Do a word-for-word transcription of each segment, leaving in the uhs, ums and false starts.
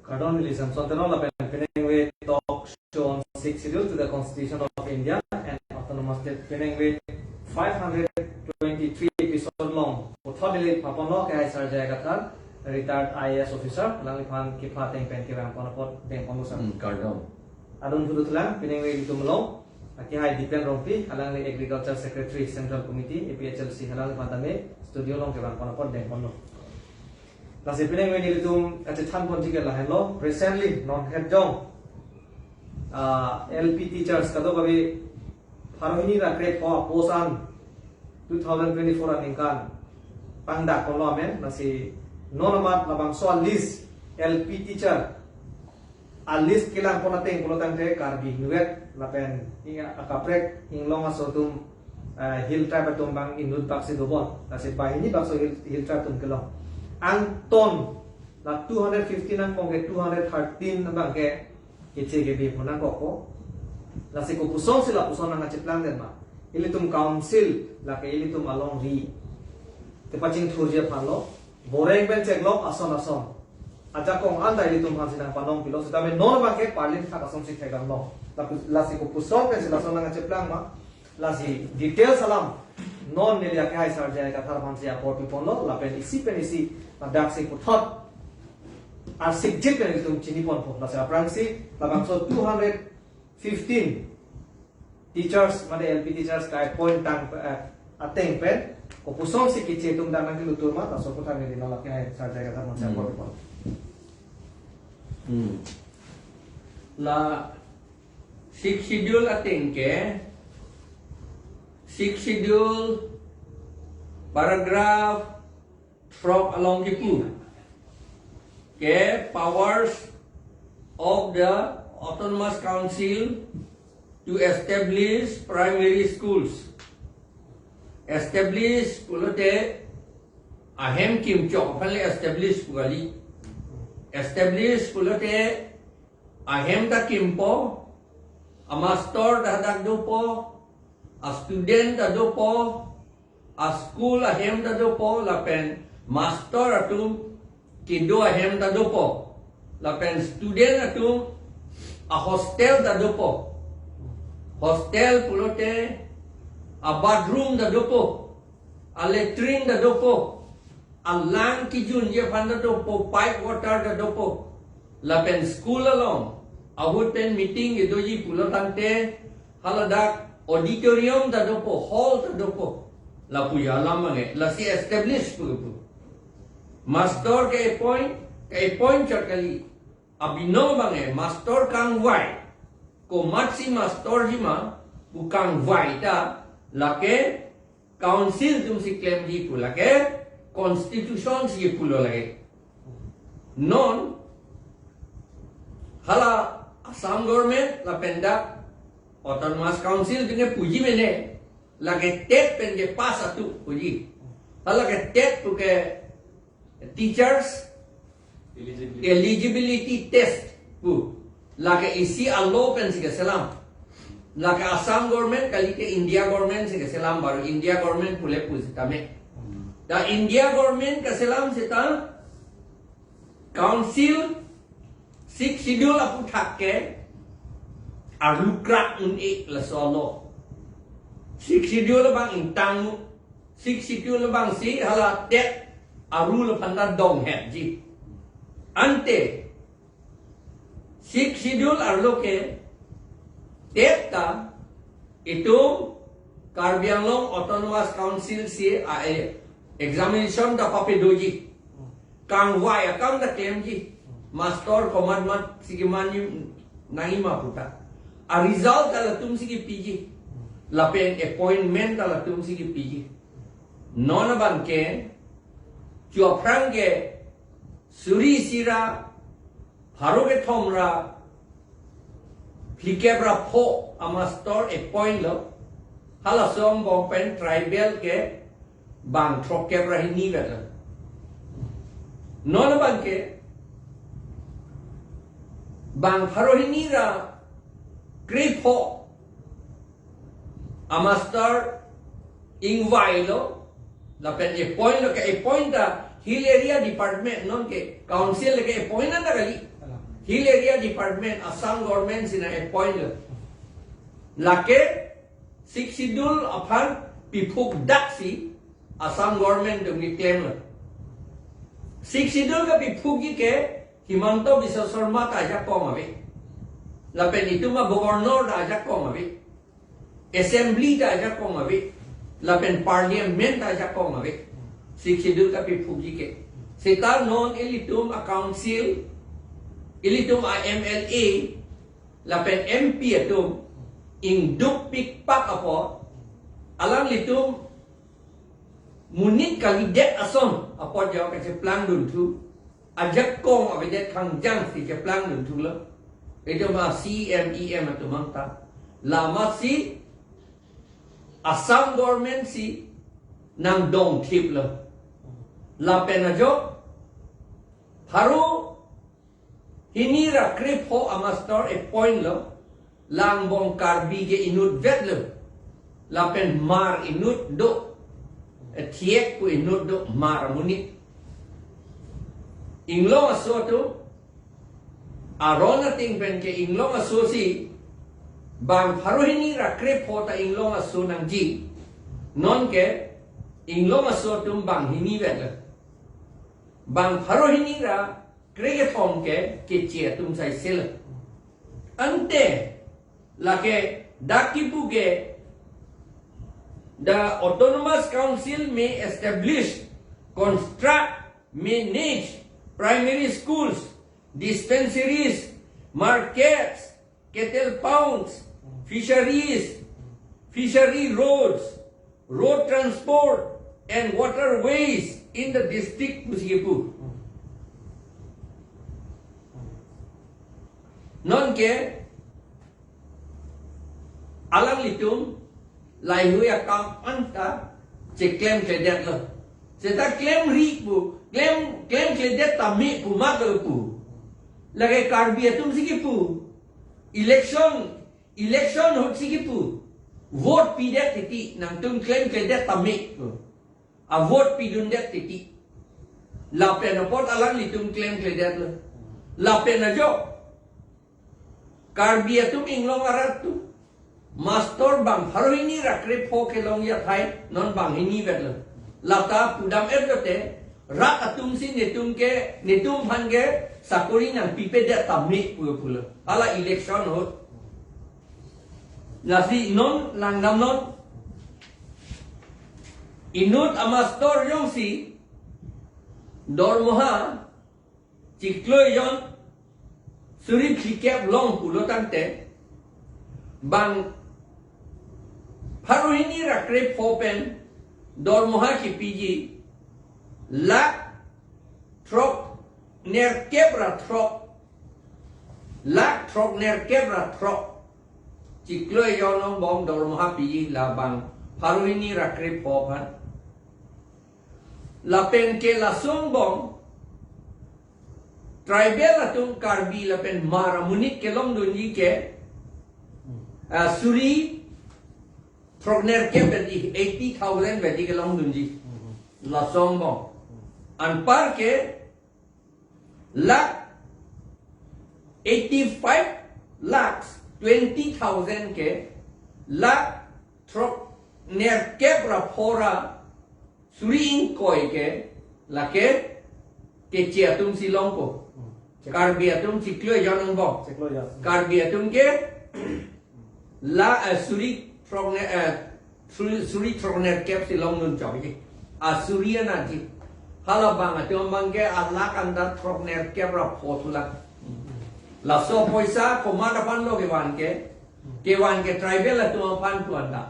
Kardom neli Samson Teron lapen piningve talk show on Sixth Schedule to the Constitution of India and Autonomous State piningve five hundred twenty-three episode along puthot neli paponlo ke hai Sir J I Kathar, retired I A S officer, alangliphan kepha ateng pen kevang pon apot dengponlo sir. Hmm, kardom. Adon pudutlang piningve ilitum along, aki hai Dipen Rongpi, alangli Agriculture Secretary Central Committee, A P H L C, alangliphan tame studio along kevang pon apot dengponlo. Lasi piningve nelitum kachethan ponji ke lahenlo. Recently, non het jong, ah, L P teachers kadokave pharo hini ra kre-pho apost an two thousand twenty-four aningkan pangdak ponlo amen. Lasi non amat labangso a-list L P teacher a-list kelang pon ateng pulo tangte Karbi inutvet lapen ing akaprek inglong aso atum, eh, hill tribe atum abang inut baksi dobon. Lasi banghini bakso hill, hill tribe atum kelong. Angton la two hundred fifteen angbong ke two hundred thirteen abang ke keche kebi pon nangkokpo. Lasi kopuson si lapuson nangkacheplangdet ma? Ilitum council lake ilitum alongri kepachingthurji aphanlo. Boreng pen cheklok ason ason ajakong anta ilitum aphansi nangpanongpilo. Sitame non abang ke parlin thak asonsi thekdamlo. Lapu-, lasi kopuson pensi lason nangkacheplang ma? Lasi details alam non neli aki hai Sir J I Kathar aphansi apor piponlo, lapen isi pen isi ladaksi puthot arsikjit pen ilitum chiniponpo. Lasi aphrangsi labangso two hundred fifteen teachers, mane L P teachers ka-appoint tang, eh, ateng pen kopuson si keche atum dang nangkelutur ma, laso aputhak neli non aki hai Sir J I Kathar aphansi Hmm. apor piponlo. Hmm. La Sixth Schedule ateng ke, Sixth Schedule paragraph throk along kipu ke powers of the Autonomous Council to establish primary schools. Establish pulote ahem kimchok aphanle establish pu kali. Establish pulote ahem ta kimpo, a-master ta hadak dopo, a-student ta dopo, a-school ahem ta dopo, lapen master atum kedo ahem ta dopo, lapen student atum a-hostel ta dopo. Hostel pulote a-bathroom ta dopo, a-latrine ta dopo, alang kijunji aphan ta dopo, pipe water ta dopo. Lapen school along ahut pen meeting kedoji pulo tangte haladak auditorium ta dopo, hall ta dopo. Lapu alam abang ke, lasi establish pu pu. Master ke-appoint, ke-appoint chot kali. Abinong abang ke master kangvai. Komatsi masterji ma pu kangvai ta lake council atumsi klemji pu, lake constitution si pulo lake. Non hala Assam government lapen dak Autonomous Council atum ke puji mene, lake TET pen kepass atum puji. Hala ke TET pu ke teachers eligibility, eligibility test pu. Lake isi a-law pensi keselam. Lake Assam government kalite India government si keselam, baru India government pule pusitame. Hmm. Dak India government keselam seta council Sixth Schedule aputhak ke arlukrak un-e laso a-law. Sixth Schedule abang ingtang mu. Sixth Schedule abangsi hala TET a-rule aphan ta donghetji. Ante Sixth Schedule arlo ke TET ta itum Karbi Anglong Autonomous Council si a, eh, examination ta papedoji. Kangvai akam ta klemji. Master komat mat si kemanji nangji ma puta, a-result ta latumsi kepiji. Lapen appointment ta latumsi kepiji. Non abang ke, chu aphrang ke suri isi ra pharo kethom ra phlikep ra pho a-master appoint lo. Halaso angbong pen tribal ke bang throkkep ra hini vet lo. Non abang ke bang pharo hini ra krepho a-master ingvai lo, lapen appoint lo, ke-appoint ta Hill Area Department, non ke council ke appoint anta kali. Hill Area Department Assam Government si nang-appoint lo. Lake Sixth Schedule aphan piphukdak si Assam Government atum keklem lo. Sixth Schedule kapiphukji ke Himanta Biswa Sarma ta ajakong ave. Lapen itum a-Governor ta ajakong ave. Assembly ta ajakong ave. Lapen Parliament ta ajakong ave. Sixth Schedule kapiphukji ke. Seta non ilitum a-council, ilitum a-M L A, lapen M P atum ingduk pikpak apot, alanglitum monit kalidet ason apot jo kacheplangdun thu. Ajakong avedet khangjang si cheplangdun thulo. Itum a-C M, E M atum angta. Lamatsi Assam Government si nangdongthip lo. Lapen ajok pharo hini ra krepho a-master appoint lo. Lang angbong Karbi ke inutvet lo. Lapen mar inut do. Ethiek pu inut do, mar amonit. Inglong aso atum, aron ating pen ke inglong aso si bang pharo hini ra krepho ta inglong aso nangji. Non ke inglong aso atum bang hinivet lo. Bang pharo hini ra krekethom ke Keche atum saise lo. Ante lake dak kipu ke, the Autonomous Council may establish, construct, manage primary schools, dispensaries, markets, cattle ponds, fisheries, fishery roads, road transport and waterways in the district pusi kipu. Non ke alanglitum laheihui akam anta cheklemkledet lo. Seta klemri pu, klem, klemkledet tame pu mat lo pu. Lake Karbi atum si kipu. Election, election ahut si kipu. Vote pidet titi, nangtum klemkledet tame pu. A-vote pidundet titi. Lapen apot alanglitum klemkledet lo. Lapen ajok Karbi atum inglong arat atum, master bang pharo hini ra krepho kelongji athai non bang hinivet lo. Lata pudam-et lote, rat atum si netum ke, netum aphan ke sakori nangpipedet tame pu pulo. Hala election ahut. Lasi non langdamnon. Inut a-master jongsi dormoha chiklo ejon suri phlikep long pulo tangte, bang pharo hini ra krepho pen dormoha kipiji lakh throknerkep ra throk, lakh throknerkep ra throk. Chiklo ejon angbong dormoha piji la bang pharo hini ra krepho aphan. Lapen ke laso angbong tribal atum Karbi lapen mar amonit kelongdunji ke, ah, suri throknerkep bedi, eighty thousand bedi kelongdunji. Laso angbong. Anpar ke lakh eighty-five lakhs twenty thousand ke lakh throknerkep ra pho ra suri ingkoi ke lake Keche atum si longpo. Karbi atum chiklo ejon angbong. Chiklo ejon. Karbi atum ke la, eh, suri throkner, eh, suri, suri throknerkep si longdun chokji. A-suri anatji. Hala bang atum bang ke alakh anta throknerkep ra pho thulang. Laso apoisa komat aphan lo kevan ke? Kevan ke tribal atum aphan pu anta.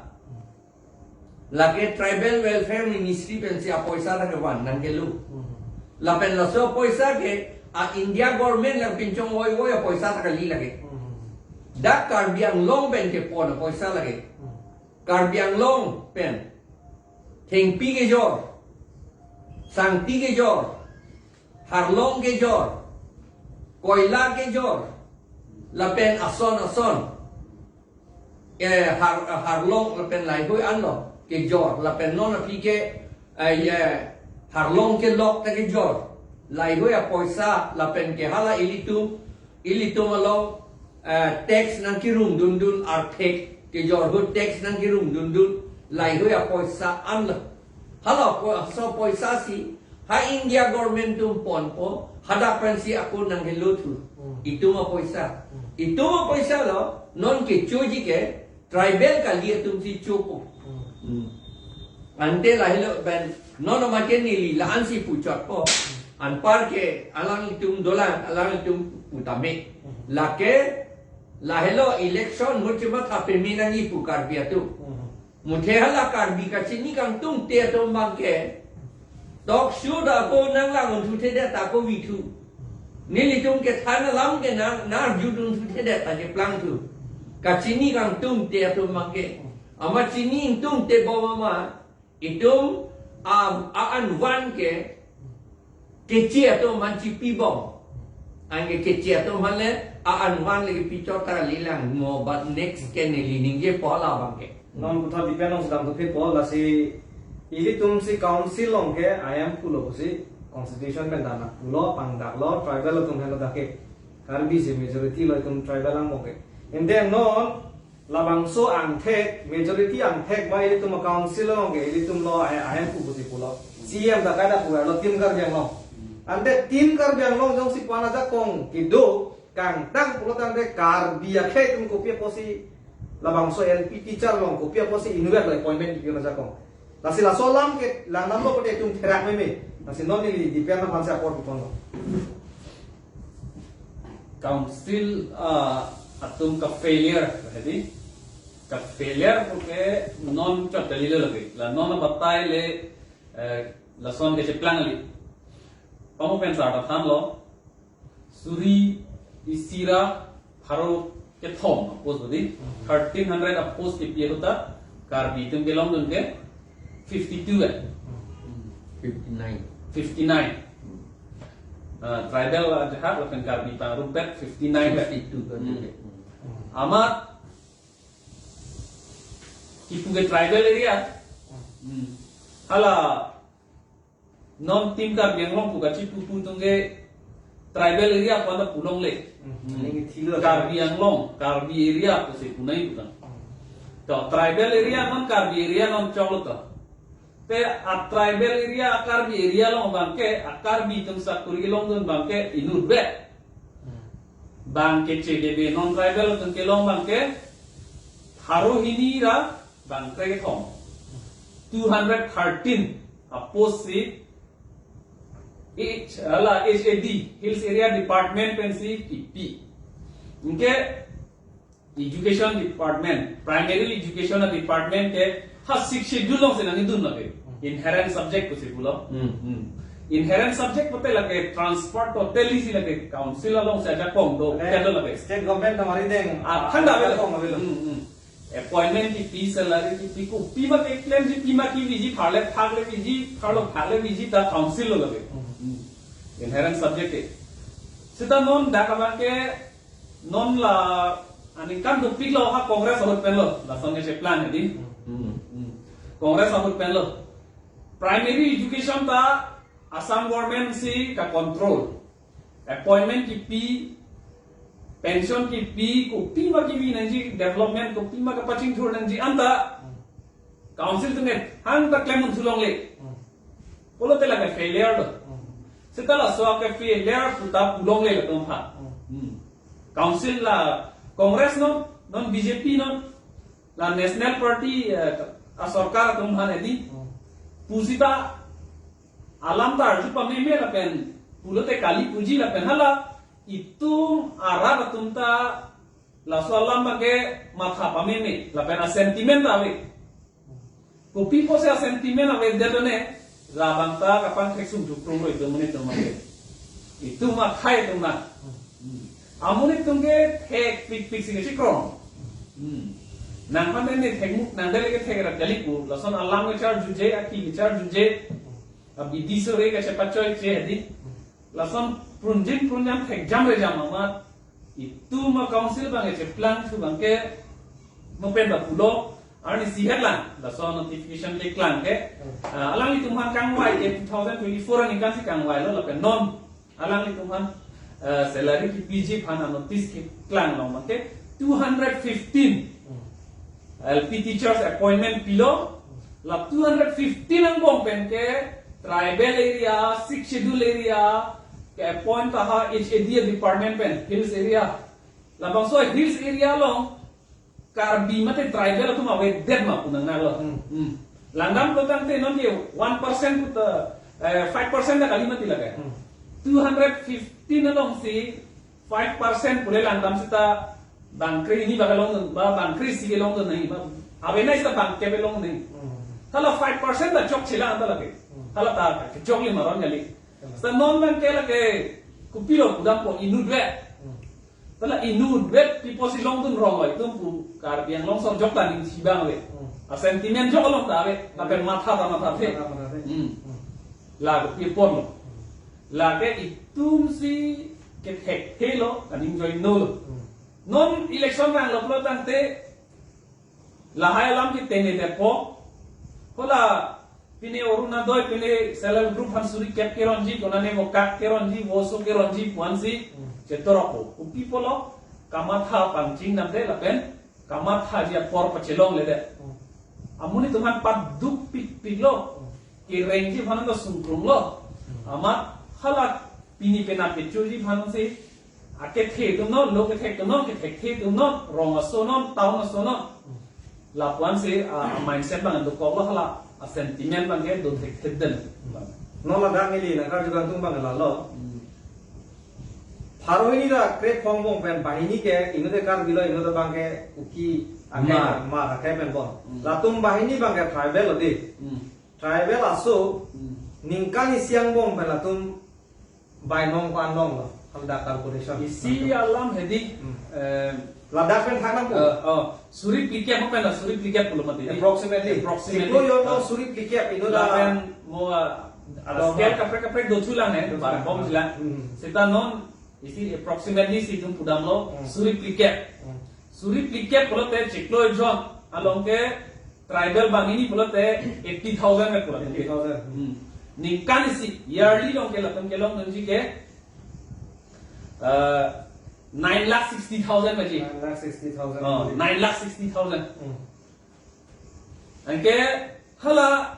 Lake Tribal Welfare Ministry pensi apoisa ta kevan nangkelo. Lapen laso apoisa ke a-India government lang pinchong voivoi apoisa ta kali lake. Dak Karbi Anglong pen kepon apoisa lake. Karbi Anglong pen thengpi kejor, sangti kejor, harlong kejor, koila kejor, lapen ason ason, eh, har, harlong lapen laheihui anlo kejor, lapen non aphi ke, eh, ye, harlong kelok ta kejor, laheihui apoisa lapen ke hala ilitum ilitum along, eh, tax nangkerung dundun, arthek kejor ahut tax nangkerung dundun, laheihui apoisa anlo. Hala po-, laso poisa si ha India government atum ponpo, hadak pensi ako nanghelo thu. Hmm. Itum apoisa. Hmm. Itum apoisa lo, non kechoji ke, tribal kali atum si chopo. Hmm. Hmm. Ante lahelo pen, non mate neli la-ansi puchotpo. Anparke alanglitum dolang, alanglitum pu tame. Hmm. Lake, lahelo election ahut chematha peme nangji pu Karbi atum. Hmm. Muthe hala Karbi kachini kangtungte atum abangke, talk show ta ako nanglang thuthedet ta ako vi thu. Nelitum kethan alam ke nang, nang arju dun thuthedet ta cheplang thu. Kachini kangtungte atum abangke. Amat chini ingtungte bom amat, itum a, a-an van ke, keche atum aphan chipibom. Anke keche atum aphan le, a-an van le kepi chot ta kalilang mo, but next ke neli ningjepo hala abangke. Non kutha Dipen along si damthu phitpo, lasi ilitum si council along ke I M pulo pusi constitution pen dana pulo, pangdaklo, tribal atum henlo dak ke. Karbi si majority lo itum tribal angbong ke. And then non labangso angthek, majority angthek ba ilitum council along ke, ilitum lo I M pu pusi pulo. C E M ta kaita pulo, Team Karbi Anglong. Ante Team Karbi Anglong jongsi pu-an ajakong kedo, kangtang pulo tangte Karbi akhei atum kopi apotsi labangso L P teacher along kopi apotsi inutvet lo appointment kipi ajakong. Lasi laso alam ke langdamlo pute itum therak meme. Lasi non neli Dipen aphansi apor piponlo. Council, ah, atum ka failure, jadi ka failure puke non chot kalilo lagi. La non batai le, eh, lason kecheplang kali. Pamo pen sar ta thanlo. Suri isi ra pharo kethom a post bodi, thirteen hundred a post kipi ahut ta Karbi atum kelongdun ke fifty-two eh. Fifty-nine. Fifty-nine. Hmm. Ah, tribal ajahak lapen Karbi pangrumpet fifty-nine eh. Fifty-two kan. Hmm. Amat kipu ke tribal area. Hmm. Hala non Team Karbi Anglong pu kachipu pu atum ke tribal area pu-an ta pulongle. Hmm. Ini thilo. Karbi Anglong, Karbi area pusi punai bukan. Hmm. To tribal area non Karbi area non choklo to. Te a tribal area, Karbi area along abangke, a Karbi atum sakuri longdun abangke inutvet. Hmm. Bangke chegebe non tribal atum kelong abangke, pharo hini ra bangkre kethom. Two hundred thirteen a post si H, hala H A D, Hills Area Department pensi kipi. Anke Education Department, Primary Education Department ke ha Sixth Schedule alongsi nangdun lagi. Inherent subject pusi pulo. Hmm. Hmm. Inherent subject pute lagi transfer totally si lagi council alongsi ajakong do, eh, kedo lagi. State government ta mari deng. Ah, khanda avelo. Ajakong avelo. Hmm, hmm. Appointment kipi, salary kipi, kopi ma keklemji, pi ma keviji, pharle phak le viji, pharlo phak le viji ta council lo lagi. Hmm. Hmm. Inherent subject ke. Seta non dak abangke non la aningkan dopiklo ha Congress ahut penlo, lason kecheplang hedi. Hmm. Hmm. Congress ahut penlo. Primary education ta Assam government si ka control. Appointment kipi, pension kipi, kopi ma kevi nangji, development kopi ma kapachingthur nangji anta council atum ke hang ta klem un thu longle. Hmm. Pulote lake failure do. Hmm. Seta laso ke failure pu ta pu longle latum aphan. Hmm. Hmm. Council la Congress non, non B J P non, la National Party, eh, a sorkar atum aphan hedi. Hmm. Pusita alam ta arju pameme lapen pulote kali puji lapen hala itum arat atum ta laso alam abangke matha pameme lapen a sentiment ta ave. Kopi apotsi a sentiment avedet lo ne, labang ta kapangthek sum thukrung lo itum amonit atum abangke. Itum akhei atum na. Hmm. Amonit atum ke thekpikpik si kechikrong. Hmm. Nangphan ne thekmuk nangdele ke thek rat kali pu, lason alam kecharjuje, aki kecharjuje, abidi sore kachepachoiche hedi. Lason prunjin prunjam thekjam rejam amat itum a council abang kecheplang thu abangke mo pen ta pulo, arnisi hetlang lason notification keklang ke. Hmm. Ah, alanglitum aphan kangvai ke two thousand twenty-four aningkan si kangvailo lapen non alanglitum aphan, eh, salary kepiji aphan a-notice keklang along abangke two hundred fifteen L P teachers appointment pilo. La two hundred fifteen angbong pen ke tribal area, Sixth Schedule area ke appoint ta ha H A D department pen, hills area. Labangso hills area along Karbi mate tribal atum avedet ma pu nangnelo. Hmm. Hmm. Langdam pulo tangte non ke one percent puta, eh, five percent ta kali mati lake. Hmm. Two hundred fifteen alongsi five percent pule langdam seta bangkre hini ba kelongdun, ba bangkre isi kelongdun nangji, ba avenai seta bangkep kelong nangji. Hmm. Hala five percent ta chokchelang ta lake. Hmm. Hala ta kechokle ma aron kali. Hmm. Seta non abangke lake kopilo pudampo, inutvet. Hmm. Hala inutvet people si longdun rong oi atum pu Karbi Anglong sorjok ta ning si abang ave. Hmm. A-sentiment jok along ta ave. Lapen matha ta mathathe. Matha mathathe. Hmm. Hmm. La kopi apotlo. Hmm. Lake itum si kethekthelo, kaning joinolo. Hmm. Non election vanglo pulo tangte lahai alam ke tene depo. Hala pine Orunodoi, pine self help group aphan suri kep keronji, konane vo kak keronji, vo oso keronji pu-ansi Hmm. chetorokpo. Kopi pulo, kamatha pangching namde lapen kamathaji apor pachelongledet. Hmm. Amonit atum aphan paduk pikpiklo. Hmm. Kerengji aphan ta sungkrunglo. Hmm. Amat hala pini penap kechoji aphansi akethe atum non, lo kethek atum non, kethekthe atum non, rong aso non, town aso non. Hmm. Lapu-ansi, ah, mindset abang dokoklo, hala a-sentiment abangke dothekthedetlo. Non ladak neli nangkarju kangtung abang lalo. Hmm. Pharo hini ra krephongo angbong pen banghini ke inut ke Karbilo, inut abangke Kuki akai, Hmar. Hmar akai pen bon. Hmm. Latum banghini abangke tribal lo dei. Hmm. Tribal aso Hmm. ningkan isi angbong pen latum bainong ko-an longlo, hala dak calculation. Isi alam hedi, Hmm. eh, Ladak pen thaknang pu. Eh, oh, suri phlikep pen la, suri phlikep pulo mati. Approximately. Approximately. Chiklo jon Ah. suri phlikep, inut la lapen mo, ah, ada Doma. scale kaprek kaprek do chulang eh, Doma. Bom chulang. Hmm. Seta non isi approximately si itum pudamlo, Hmm. suri phlikep. Hmm. Suri phlikep pulote chiklo jon along ke tribal banghini pulote eighty thousand ke pulo. Eighty thousand. Hmm. Ningkan isi, yearly along ke latum kelongdunji ke, eh, nine lakh sixty thousand baji. Nine lakh sixty thousand. Oh, nine lakh sixty thousand. Hmm. Anke hala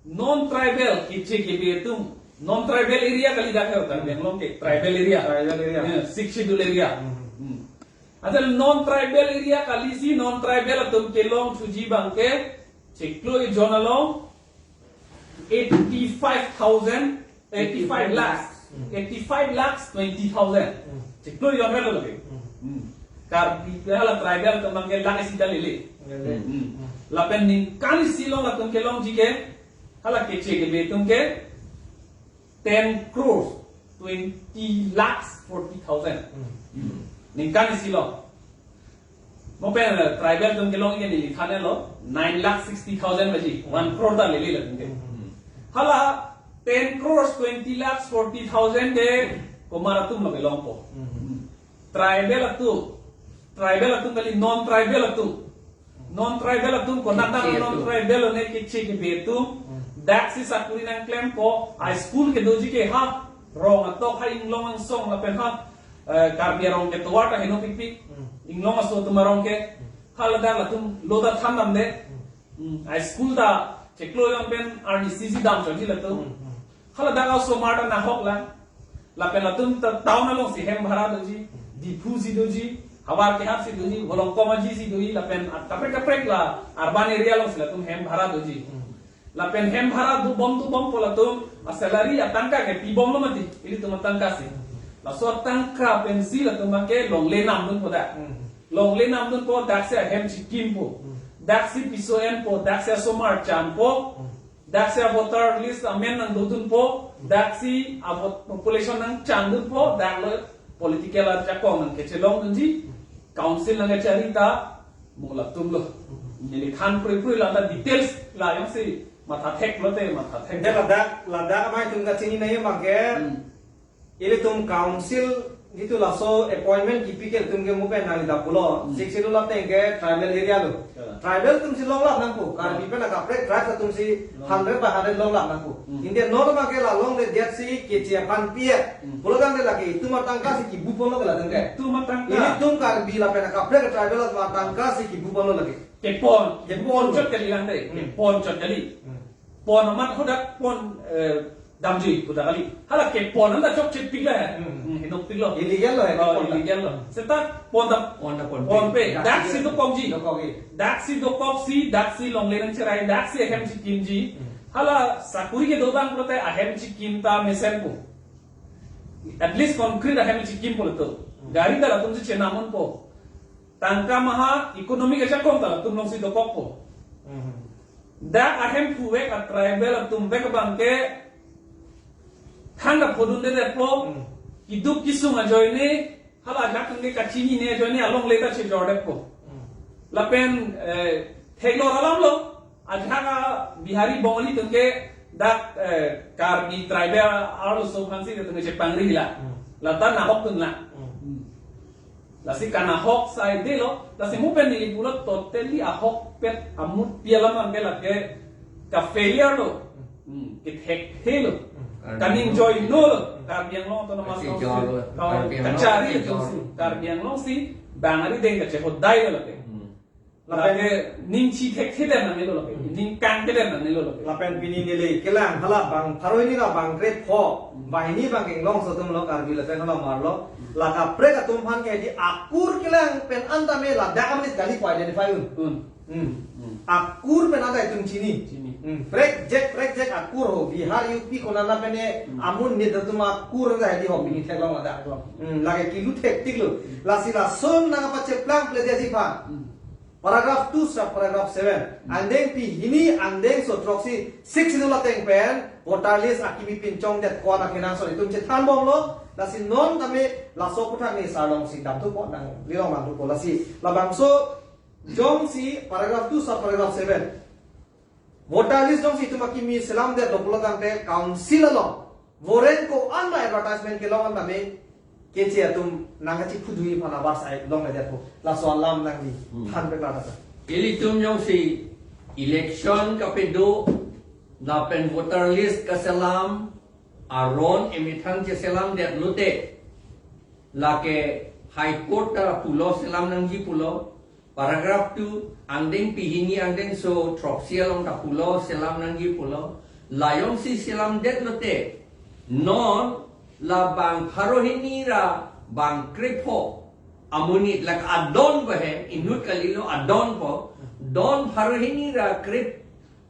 non-tribal keche kebe atum, non-tribal area kali dak he, Karbi Anglong ke tribal area. Tribal area. Eh, Sixth Schedule area. Hmm. Hmm. Asal non-tribal area kalisi, non-tribal atum kelongthuji abangke chiklo jon along eighty-five thousand, eighty-five lakhs, Hmm. eighty-five lakhs twenty thousand. Hmm. Chiklo jon avelo lake. Hmm. Hmm. Karbi hala tribal atum abangke lakh isi ta lele. Lele. Hmm. Hmm. Lapen ningkan isi along latum kelongji ke, hala keche kebe atum ke ten crores twenty lakhs forty thousand. Hmm. Ningkan isi along. Mo pen, eh, tribal atum kelongji ke neli thanlo, nine lakh sixty thousand baji, Hmm. one crore ta lele latum ke. Hmm. Hala ten crores twenty lakhs forty thousand ke komat atumlo kelongpo. Hmm. Tribal atum, tribal atum kali, non-tribal atum. Non-tribal atum, konat Keche atum. Non-tribal one keche kebe atum. Hmm. Daksi sakuri nangklempo, a-school kedoji ke ha rong atok, ha inglong angsong lapen ha, eh, Karbi arong ketovar ta henopikpik. Hmm. Inglong aso atum arong ke. Hmm. Hala dak latum lo ta thandamde. Hmm. Hmm. A-school ta chiklo jon pen arnisi si damchotji latum. Hmm. Hmm. Hala dak asomar ta nahok lang. Lapen latum ta town alongsi hem bhara doji, Diphu si doji, havar kehap si doji, Volongkom Aji si doji, lapen kaprek kaprek la urban area alongsi latum hem bhara doji. Hmm. Lapen hem bhara dobom dobompo latum, a-salary atangka ke pibomlo mati, ilitum atangka si. Laso atangka pensi latum abangke longle namdunpo dak. Hmm. Longle namdunpo, daksi ahem chikimpo. Hmm. Daksi piso enpo, daksi asomar chanpo. Hmm. Daksi a-voter list amen nangdodunpo, daksi a-vote population nangchandunpo, daklo political ajakong nangkechelongdunji, council nangkecharita, mo latumlo. Neli than pruipru, lata details la jongsi mathathek lote mathathek. Ante ladak, ladak amei atum kachini nangji abangke, Hmm. ilitum council Itum laso appointment kipi ke itum ke mo pen nangli dak pulo. Hmm. Sixth Schedule ateng ke tribal area lo. Ya. Tribal atum si longlap nangpo. Karbi pen akaprek tribe atum si Hmm. hundred by hundred longlap nangpo. Hmm. India non abang ke la longledet si keche aphan pi-et. Hmm. Pulo tangte lake itum atangka si kibu ponlo ke la tangte. Itum atangka. Ilitum Karbi lapen akaprek tribal atum atangka si kibu ponlo lake. Kepon, kepon Kepon. chot kali lang dei. Hmm. Kepon chot kali. Hmm. Pon amat hadak pon, eh, damjui pu ta kali. Hala kepon anta chokche pik la he. Hmm. Hmm, hinok pik lo. Illegal lo he, Oh, kepon ta. illegal lo. Seta pon ta Pon ta pon pon pe. pe. Dak si dokokji. Dokokji. Dak si dokoksi, dak si longle nangcherai, dak si ahem si kimji. Hmm. Hala sakuri kedo abang pulote ahem si kim ta mesenpo. At least concrete ahem si kimpo lo to. Hmm. Gari ta latum si chenam unpo. Tangka maha economic ajakong ta latum alongsi dokokpo. Mhm. Dak ahemphu vek a tribal atum vek abang ke thangta phodundedetpo. Hmm. Keduk kesung ajoine, hala ajahak atum ke kachinine ajoine alongle ta chejordetpo. Hmm. Lapen, eh, theklor alam lo. Ajahak a Bihari Bongali atum ke dak, eh, Karbi tribal arloso aphansi atum ke chepangri la. Hmm. Lata nahok atum la. Hmm. Hmm. Lasi kanahok saidelo, lasi mo pen neli pulo totally ahokpet amut pi alam abang ke lake ka failure lo. Hmm, kethekthelo. Hmm. Kaningjoino lo. Karbi Anglong Autonomous Kachejor Council. lo. Kau Karbi Anglong kachari kachejor. atum si. Karbi Anglong si bang arideng kachehodai lo lake. Hmm. Lapen Lake ning chithekthedet nangne lo lake. Hmm. Ning kangthedet nangne lo lake. Lapen pini neli kelang hala bang pharo hini ra bang krepho. Hmm. Banghini bang kenglongso atum lo Karbi lapen hala marlo. Hmm. La kaprek atum aphan ke di akur kelang pen anta me ladak amit kali ko identify un. Hmm. Hmm. Hmm. Akur pen anta itum chini. Chini. Hmm. Prekjek, prekjek akur ho. Bihar, U P konana pen e Hmm. amun nit atum akur anta di ho pini theklong ladak. Theklong. Hmm. Lake kilu thektik lo. Hmm. Lasi lason nangpacheplang pledesi aphan. Hmm. Paragraph two sub paragraph seven. Hmm. Angdengpi hini angdengso throksi Sixth Schedule ateng pen voter list akimi pinchongdet ko-an akenangsot itum chethanbomlo. Lasi non tame laso aputhak neli sar alongsi damthupo, nanglilong damthupo. Lasi labangso jongsi paragraph two sub paragraph seven. Voter list jongsi itum akimi selamdetlo pulo tangte council along warrant ko-an ba advertisement kelong an tame keche atum nangkachiphudunji aphan avarsai longledetpo. Laso alam nangli Hmm. thanpek la tata. Ilitum jongsi election kapado lapen voter list kaselam aron emethang cheselamdet lote, lake High Court ta pulo selam nangji pulo, paragraph two, angdengpi hini angdengso throksi along ta pulo selam nangji pulo, la jongsi selamdet lote, non la bang pharo hini ra bang krepho amonit lake adon po he, inut kalilo adon po, don pharo hini ra krep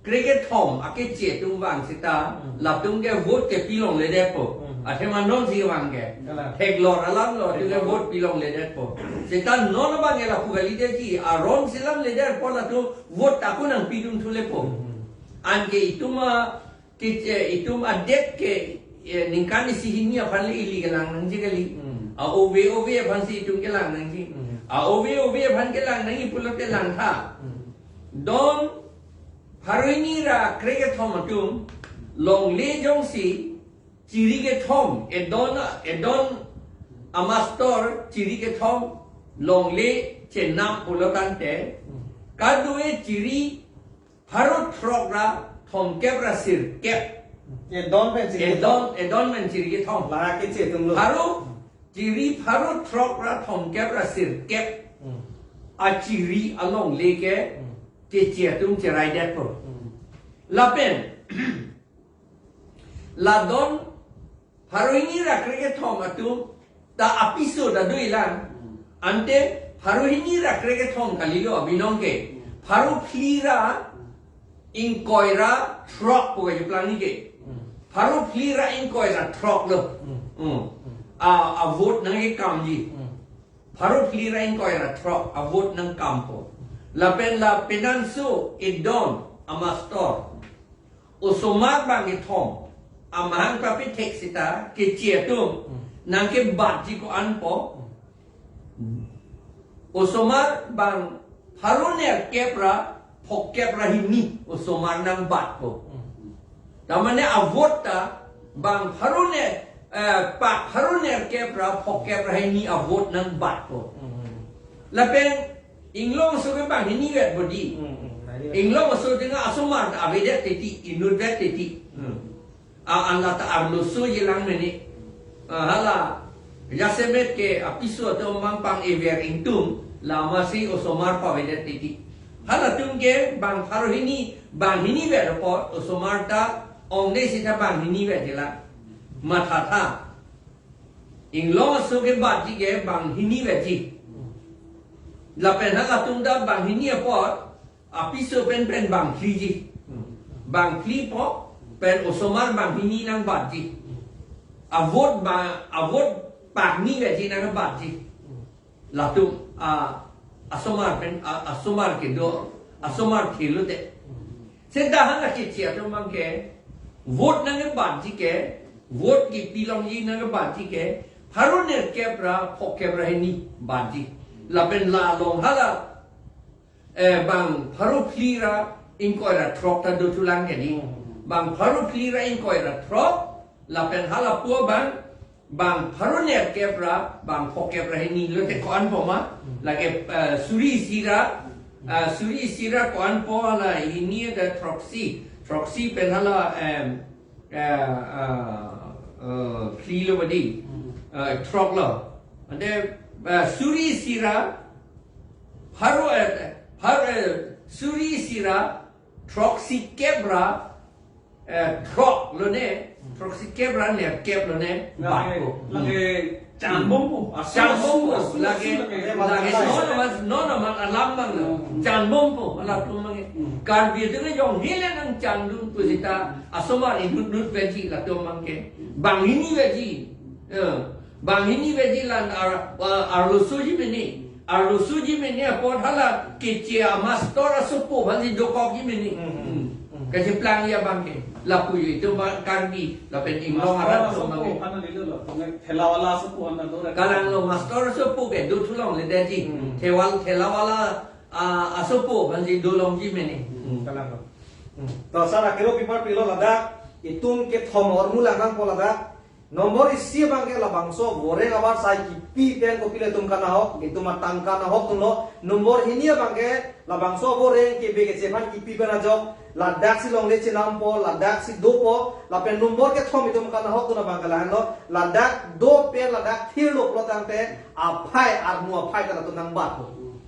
krekethom akeche atum vang seta, Hmm. latum ke vote ke pilongledetpo. Hmm. Athema non si vang ke. Kalang. Theklor alam lo, latum ke Theklor. vote pilongledetpo. Seta non abang ke lapu kalidetji, aron selamledetpo latum vote ta ako nangpidun thulepo. Hmm. Anke itum a, keche, itum adet ke, eh, ningkan isi hini aphan le ili kelang nangji kali. Hmm. A ove ove aphansi itum kelang nangji. Hmm. A ove ove aphan kelang nangji pulote langtha. Hmm. Don pharo hini ra krekethom atum longle jongsi chiri kethom, edon, edon amastor chiri kethom longle chenam pulo tangte, kadokave chiri pharo throk ra thomkep ra sirkep. Edon pen chiri kethom. Edon, edon pen chiri kethom. La keche atum lo. Pharo chiri pharo throk ra thomkep ra sirkep. Hmm. Achiri alongle ke Hmm. keche atum cheraidetpo. Hmm. Lapen la don pharo hini ra krekethom atum ta apiso ta dolang. Hmm. Ante pharo hini ra krekethom kalilo abinong ke. Hmm. Pharo phli ra ingkoi ra throk pu kacheplang ni ke. Hmm. Pharo phli ra ingkoi ra throk lo. Hmm. Hmm. Hmm. A, a vote nangkekamji. Hmm. Pharo phli ra ingkoi ra throk a vote nangkampo. Lapen la penangso edon amastor osomar bang kethom amahang papithek seta keche atum Hmm. nangkebatji ko-anpo. Hmm. Osomar bang pharo nerkep ra phokep ra hini osomar nangbatpo. Hmm. Tamane a vote ta bang pharo ner eh, pak pharo nerkep ra phokep ra hini a-vote nangbatpo. Hmm. Lapen inglong aso ke banghini vet bodi. Hmm, hmm. Nari. Inglong aso dinga asomar avedet titi, inutvet titi. Hmm. A, anlata arlosoji lang mene. Ah, hala jasemet ke apiso atum mang pang-ever ingtung, la masi osomar pavedet titi. Halatum ke bang pharo hini, banghini vet apot, osomar ta ongde sita banghini vet jela. Mathatha. Inglong aso ke batji ke banghini vetji. Lapen halatum ta banghini apot, apiso pen pen bangphliji. Bangphlipo pen osomar banghini nangbatji. A-vote ba, a-vote pakni vetji nangbatji. Latum, a, asomar pen, a, asomar kedo, asomar thelote. Seta hala keche atum mang ke, vote nangkebatji ke, vote kipilongji nangkebatji ke, pharo nerkep ra phokep ra hini batji. Lapen la along hala, eh, bang pharo phli ra ingkoi ra throk ta dothulang ke di. Hmm. Bang pharo phli ra ingkoi ra throk, lapen hala pu abang, bang pharo nerkep ra, bang phokep ra hini lote ko-anpo ma, hmm, lake, eh, suri isi ra, hmm, eh, suri isi ra ko-anpo hala hini ada throksi, throksi pen hala, em, eh, eh, eh, phli lo bodi, hmm, eh, throk lo. Ante, eh, suri isi ra, pharo, eh, pharo, eh, suri isi ra, throksikep ra, eh, throk lone, throksikep ra nerkep lone, lake, batpo. Lake chanbompo. Asu, chanbompo, asu, asu, lake, asu, lake, lake, lake, non amat, non amat alam abang lo. Hmm. Chanbompo, halatum mang ke. Hmm. Karbi atum ke jong hile nangchandun pu seta, asomar inutnut vetji latum mang ke. Banghini vetji. Eh, banghini vetji la ar, ar, arlosoji mene. Arlosoji mene apot hala keche amastor asopo aphansi dokokji mene. Hmm, hmm, hmm. Kacheplangji abang ke. Lapu jo itum ba Karbi, lapen inglong arat atum abang ke. Mastor asopo aphan neli lo, tum ke thelawala asopo aphan lo. Kalang lo, mastor asopo ke dothulongle detji. Hmm. Thewal, thelawala, ah, asopo aphansi dolongji mene. Hmm, kalang lo. Hmm. To sar akero pipar pilo ladak, itum kethom ahormu lang nangpo ladak. Nombor isi abang ke labangso voreng avarsai kipi pen kopilo itum kanahok, itum atangka nahok atumlo. Nombor hini abang ke labangso voreng kebe keche aphan kipi pen ajok, ladak si longle chenampo, ladak si dopo, lapen nombor kethom itum kanahok atum abang ke lahenlo, ladak do pen ladak thirlo pulo tangte aphai armu aphai ta latum nangbatpo.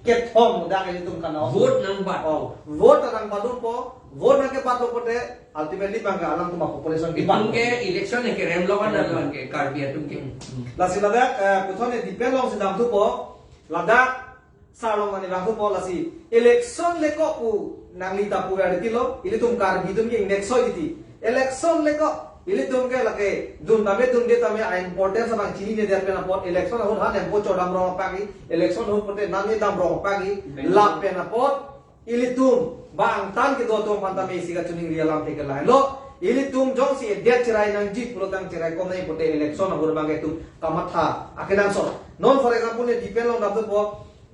Kethom dak itum kanahok. Vote nangbat. Oh, vote ta nangbatdunpo, vote nangkebatlo pote, ultimately abang ke alangtum a-population itum kebat. Ke election ke kerem lo kan, hmm, abang ke Karbi atum ke. Hmm. Lasi ladak, eh, puthot ne depend alongsi damthupo, ladak sar along mane damthupo lasi election le ko pu nangli ta pu vertilo, ilitum Karbi atum ke ingnek soi titi. Election le ko, ilitum ke lake dun tame dunde tame a-importance abang chininedet pen apot election ahut han empo chodam rong apagi, election ahut pote nangni dam rong apagi, hmm, lapen apot ilitum bangtan kedo atum aphan tame isi kachiningri alam ke lahenlo. Ilitum jongsi edet cherai nangji pulo tang cherai kom nai pote election ahut abang ke itum kamatha akenangsot. Non for example ne depend along damthupo,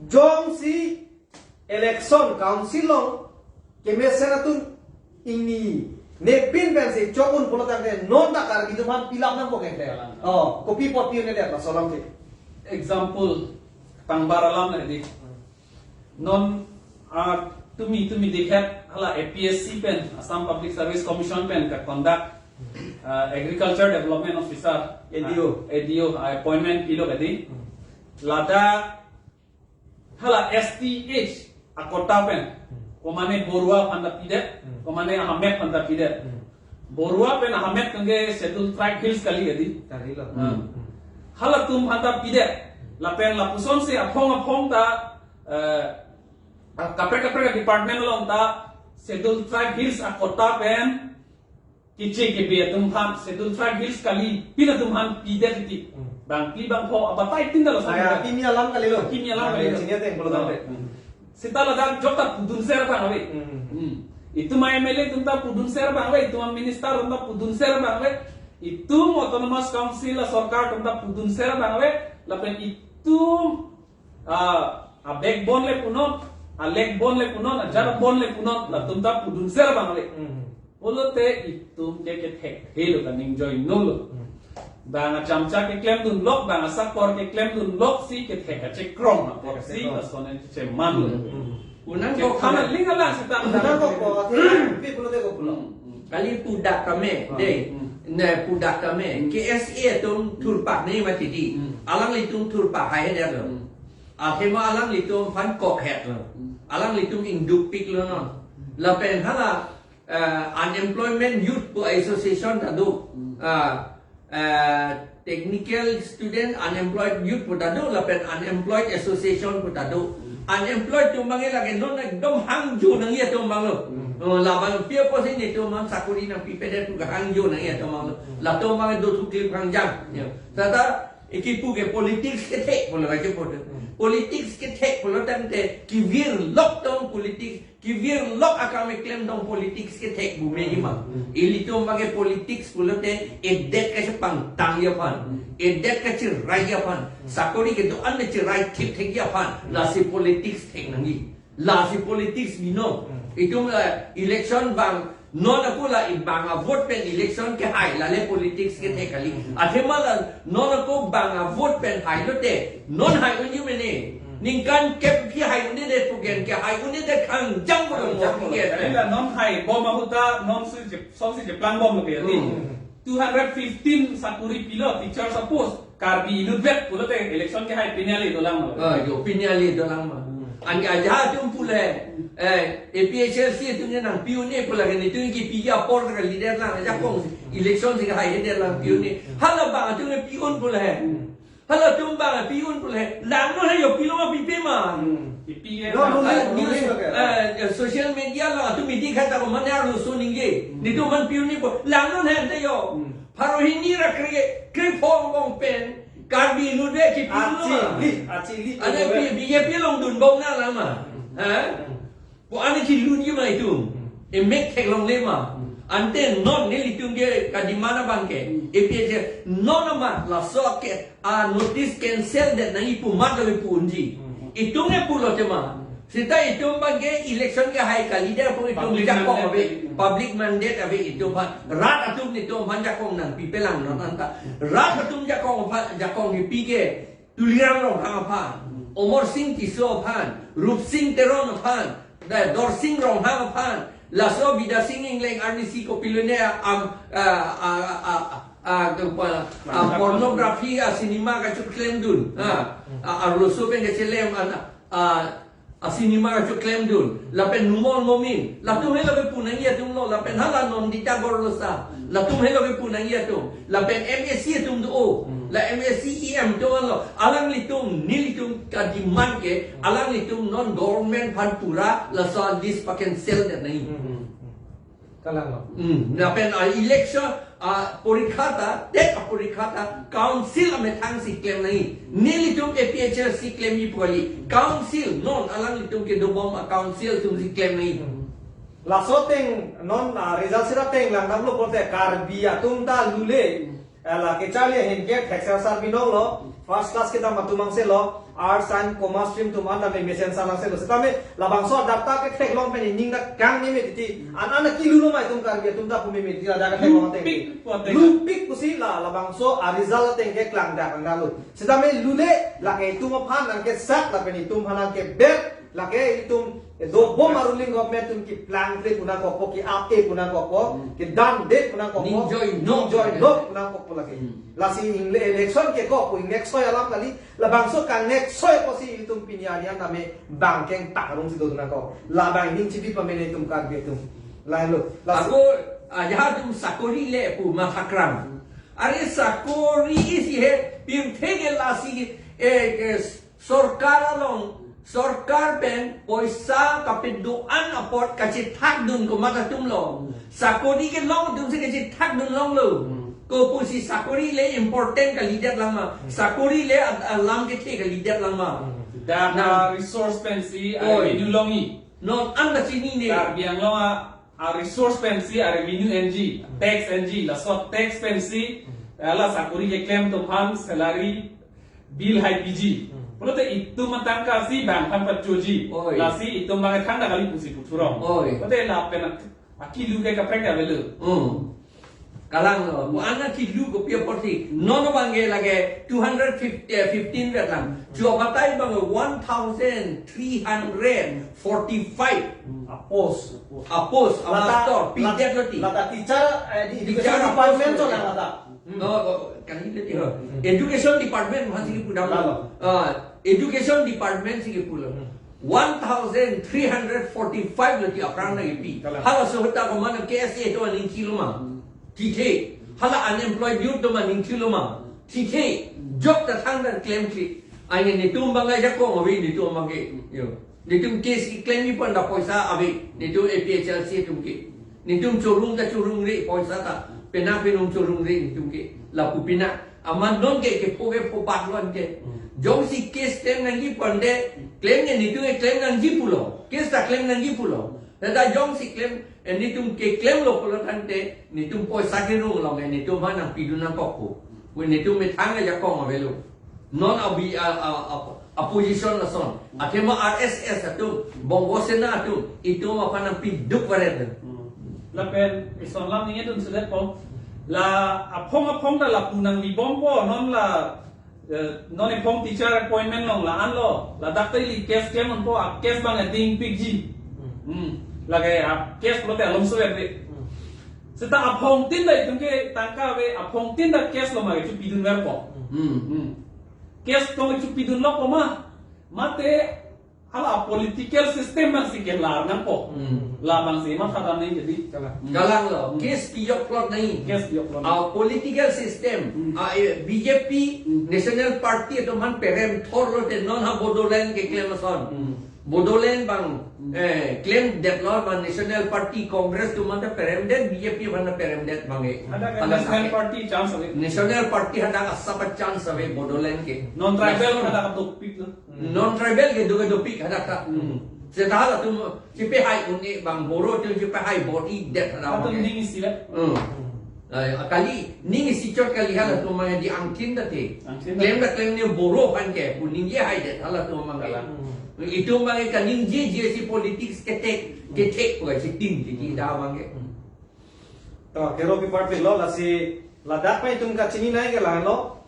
jongsi election council along kemesen atum ingni nepin pensi chok un pulo tangte non ta Karbi atum aphan pilap nangpo ke. Oh, kopi apot pi-un-edet laso alam ke. Example, tangbar alam nangdi. Non, ah, tumi, tumi dikhet hala A P S C pen, Assam Public Service Commission pen ka-conduct, ah, Agriculture Development Officer, A D O. Ah, A D O, ah, appointment pilo kadi. Hmm. Ladak hala S T H a-quota pen, hmm, komane Borua aphan ta pidet, hmm, komane Ahamed aphan ta pidet. Hmm. Borua pen Ahamed kangke Scheduled Tribe Hills kali kadi. Kalilo. Hmm. Hmm. Halatum aphan ta pidet. Lapen lapusonsi aphong aphong ta, eh, kaprek kaprek department along ta Scheduled Tribe Hills a-quota pen keche kebe atum aphan, Scheduled Tribe Hills kali, pin atum aphan pidet titi. Hmm. Bangphli bangpho abatai tin ta laso. Aya, pidet. Kimi alam kalilo. Kimi alam kalilo. Chini ateng pulo tangte. Hmm. Seta ladak jok ta pudun ser abang ave. Hmm. Hmm. Itum a-M L A atum ta pudun ser abang ave, itum a-minister atum ta pudun ser abang ave, itum Autonomous Council a-sorkar atum ta pudun ser abang ave, lapen itum, ah, a-backbone le punon, a-leg bone le punon, a-jar bone le punon, latum ta pudun ser abang ave. Hmm. Pulote itum ke kethekthelo, kaningjoinolo. Hmm. Bang achamcha keklemdun lok, bang asakor keklemdun lok si kethek kachekrong apotsi, kethek kachekrong. Lason an cheman. Hmm. Unang kok Kethana ling alang sitang. Unang kok ko, pi pulote ko pulo. Hmm, hmm. Kali pudak kame, Ah, dei. Hmm. Ne pudak kame. Hmm. K S A atum thurpak ne mati di. Hmm. Alanglitum thurpak haihedet lo. Hmm. Athema alanglitum aphan kokhet lo. Hmm. Alanglitum ingdukpik lo non. Hmm. Lapen hala, eh, unemployment youth pu association ta do. Hmm. Ah, eh, technical student unemployed youth pu ta do, lapen unemployed association pu ta do. Hmm. Unemployed atum abang lake non ekdom hangjo nangji atum abang lo. Hmm. Oh, labang pi apotsi netum aphan sakori nangpipedet pu kehangjo nangji atum abang lo. Hmm. Latum abang do thuklim kangjang. Hmm. Ya. Seta, eh, kipu ke politics kethek pulo kachepu. Hmm. Politics kethek pulo tangte kevir lok tong politics, kevir lok akam keklem tong politics kethek bu meji ma. Hmm. Ilitum abang ke politics pulote edet kachepangtangji aphan. Hmm. Edet kacherai aphan. Hmm. Sakori kedo-an cherai thekthekji aphan. Hmm. Lasi politics thek nangji. Lasi politics binong. Hmm. Itum, eh, election bang non ako la i bang avote pen election kehai, lale politics kethek kali. Hmm. Athema la non ako bang avote pen hailote, non hai unji mene. Hmm. Ningkan kep pi hai un'edet pu ke, kehai un'edet kangjang ko lo. Kangjang mo ko lo. Pi ke. Kali la non haibom ahut ta non si je, song si cheplangbom lo ke ya ni. Hmm. Two hundred fifteen sakori pilo, teacher suppose. Karbi inutvet pulote election kehai pini ale dolang ma. Ah, jo, pini ale dolang ma. Hmm. Anke ajahak atum pule, eh, A P H L C atum ne nangpi un-e pule ke netum kipiji apor ke leader lang, ajakong si, election si kehaihedet lang pi un-e. Hmm. Hala bang atum ne pi un pule. Hmm. Halatum bang pi un pule. Langnon he jo, pilo ma pipe ma. Hmm. Ipi ke. No, no, Ah, no, news, no, no. Eh, social media lo atum meeting khat ako mane arloso ningje. Hmm. Netum aphan pi un-e pu. Langnon he ante jo. Hmm. Pharo hini ra kre, krepho angbong pen, Karbi inutvet kipi lo ma. Achili, achili. Ane pi, B J P along dunbom nang lang ma. Hmm. Ha? Hmm. Pu ane kiluji ma itum. Hmm. Emek theklongle ma. Hmm. Ante non nelitum ke kademand abang ke. Hmm. A P H L C non ma laso ke, ah, notice cancel det nangji pu mat lo pu unji. Hmm. Itum ke pulote ma. Hmm. Seta itum abang ke election kehai kalidet apot itum Public jakong mandate. Ave, public mandate ave itum aphan. Rat atum netum aphan jakong nangpipelang non anta. Rat atum jakong aphan, jakong kipi ke Tuliram Ronghang aphan, Amarsing Tisso aphan, Rupsing Teron aphan, da Dorsing Ronghang aphan, laso Bidyasing Engleng arnisi kopilo ne am, ah, ah, ah, ah, ah, ke pa, ah, pornography a cinema kacheklemdun. Ah, ah, arloso pen kachelem an, ah, a cinema kacheklemdun, lapen Numal Momin, latum helo kepu nangji atum lo, lapen hala Nandita Gorlosa, latum helo kepu nangji atum, lapen M A C atum do, Hmm. la M A C E M atum lo, alanglitum, nelitum kademand ke, alanglitum non government aphan pura, laso list pa-cancel det nangji. Hmm, hmm, hmm. Kalang lo. Hmm, lapen a election, a porikha ta, TET a porikha ta, council amethang si klem nangji. Nelitum A P H L C klemji pu kali. Council, non alanglitum kedobom a council atum si klem nangji. Hmm. Laso ateng, non, ah, result sira ateng langdamlo pulote Karbi atum ta lule. Hala kecharli ahin ke thekser sar binong lo, first class kedam atum angse lo, arts and commerce stream atum an tame mesen sar angse lo. Setame labangso data ketheklong pen ining ta kang ni me titi. An an kilu lo ma itum Karbi atum ta pu me me titi la data ketheklong ateng. Lupik pu ateng. Lupik pusi la labangso a result ateng ke klang dak ang lo. Setame lule lake itum aphan nangkesak lapen itum aphan nangkebet. Lake itum, eh, dobom a ruling government atum keplang ple pu nangkokpo, ke-ap-e pu nangkokpo, Hmm. kedande pu nangkokpo, Ning joinok. ning joinok pu nangkokpo lake. Hmm. Lasi ingle election kekokpo, ingnek soi alam kali, labangso kangnek soi apotsi itum pini arni an tame bang keng tak rong si do nangkok. Labang ining chipi pamene itum Karbi atum. Lahelo. Lasi Ako, ah, ajahak atum sakori le pu mathakram. Are sakori isi he, pirthe ke lasi, eh, eh, Sorkar along, sorkar pen poisa kapedo-an apot kachethakdun komat atum lo. Hmm. Sakori kelong atum si kachethakdun longlo. Hmm. Kopusi sakori le important kalidet lang ma. Hmm. Sakori le ad-, alam kethe kalidet lang ma. Hmm. Dak Na- a resource pensi, Oi. a revenue longji. Non anta chinine. Karbi Anglong a a resource pensi, a revenue enji, tax enji, laso tax pensi, Hmm. hala sakori keklem atum aphan salary bill hai piji. Hmm. Pulote itum atangka si bang aphan pachoji. Oi. Lasi itum bang thangta kali pusi puthurong. Oi. Pulote lapen akilu ke kaprek avelo. Hmm. Kalang lo, ko-an na kilu kopi apotsi. Non abang ke lake two hundred fifty, eh, fifteen vet lang. Chubatai abang one thousand three hundred forty-five. Apos. Apos, a Lata, master, lat-, pidiat lo ti. Lata teacher, eh, di Teacher education apos department lo so ti. Lang lata. No, oh, kali itu ti ho. Education department masih pudam. Lalo. Ah, education department si pulo. Hmm. One thousand three hundred forty-five lo ti aphrang nangkipi. Kalang. Halaso ahut ta komat K S A atum aning kilo ma. Hmm. Tithe. Hala unemployed youth atum aning kilo ma. Tithe. Job ta thangta klemkle. Ane netum abang ajakong ave netum abang ke. Yo. Netum case keklemji pon ta poisa ave. Netum A P H L C atum ke. Netum chorong ta chorongre poisa ta. Penang penung chorongre netum ke. Lapu pina. Amat non ke kepho kepho bat lo ante. Hmm. Jongsi case klem nangji pon te, klem ne netum ke klem nangji pulo. Case ta klem nangji pulo. Tata jongsi klem, eh, netum ke klemlo pulo tangte, netum poisa kerung lo, eh, netum aphan nangpidun nangkokpo. Pu netum methang ajakong avelo. Non abi, a, a, a, opposition lason. Athema R S S atum, Bongo Sena atum, itum aphan nangpiduk varet. Hmm. Lapen ison lam ningje dun sudet po. La aphong aphong ta lapu nanglibompo, non la, eh, non iphong teacher appointment along la-an lo. Ladak ta ili case klem unpo, a case abang ading pikji. Hmm. Hmm. Lake a case pulote along so ave. Hmm. Seta aphongtin ta itum ke tangka ave, aphongtin ta case lo ma kechupidunverpo. Hmm. Hmm. Case lo kechupidunlo po ma. Mate hala political system abang si kelar nangpo. Hmm. Labang si mathadam nangji. Kalang. Hmm. Kalang lo. Hmm. Case pijoklo nangji. Case pijoklo nangji. Ah, political system. Hmm. Ah, eh, B J P, Hmm. National Party atum aphan perem thor lote non ha Bodoland keklem ason. Hmm. Bodoland abang, Hmm. eh, klemdetlo abang National Party Congress atum aphan ta peremdet, B J P aphan ta peremdet abang eh. Hadak Hadak National eh. Party chance ave. National Party hadak asap chance ave Bodoland ke. Non tribal hadak topik lo. Non-tribal ke duk dopik hadak ta. Hmm. Seta halatum chepahai un-e abang Boro atum chepahai bor-idet hadak Atum abang. Ning isi la. Hmm. Ai, akali ning isi chot kali halatum abang di angthin ta te. Angthin ta. Klem ta klem ne Boro aphan ke pu ningje haidet halatum abang ke. Kalang. Hmm. Itum abang ke kaningjeje si politics ketek, ketek pu ka chitin di di da abang ke. Hmm. To, kero piparpik lo, lasi ladak pen itum kachini nai ke lahenlo.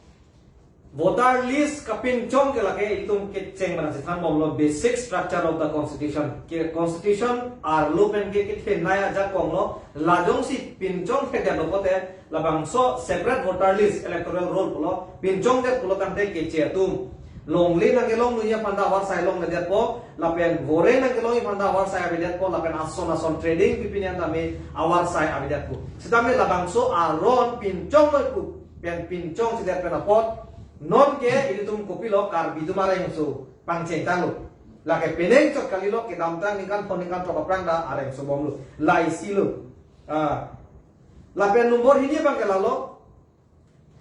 Voter list kapinchong ke lake itum kecheng mana si thanbomlo basic structure of the constitution. Ke constitution arlo pen ke kethenei ajakong lo, la jongsi pinchongthedetlo pote labangso separate voter list electoral roll pulo pinchongdet pulo tangte keche atum longle nangkelongdunji aphan ta avarsai longledetpo, lapen vore nangkelongji aphan ta avarsai avedetpo, lapen ason ason trading pipine an tame avarsai avedetpo. Sitame labangso aron pinchonglo pu pen pinchongchedet pen apot, non ke ilitum kopilo Karbi atum arengso pangcheng tanglo. Lake penang chot kalilo kedamtang ningkan phongo ningkan throk aphrang ta arengso bomlo. Laisi lo. Ah. Lapen nombor hini abang ke lalo.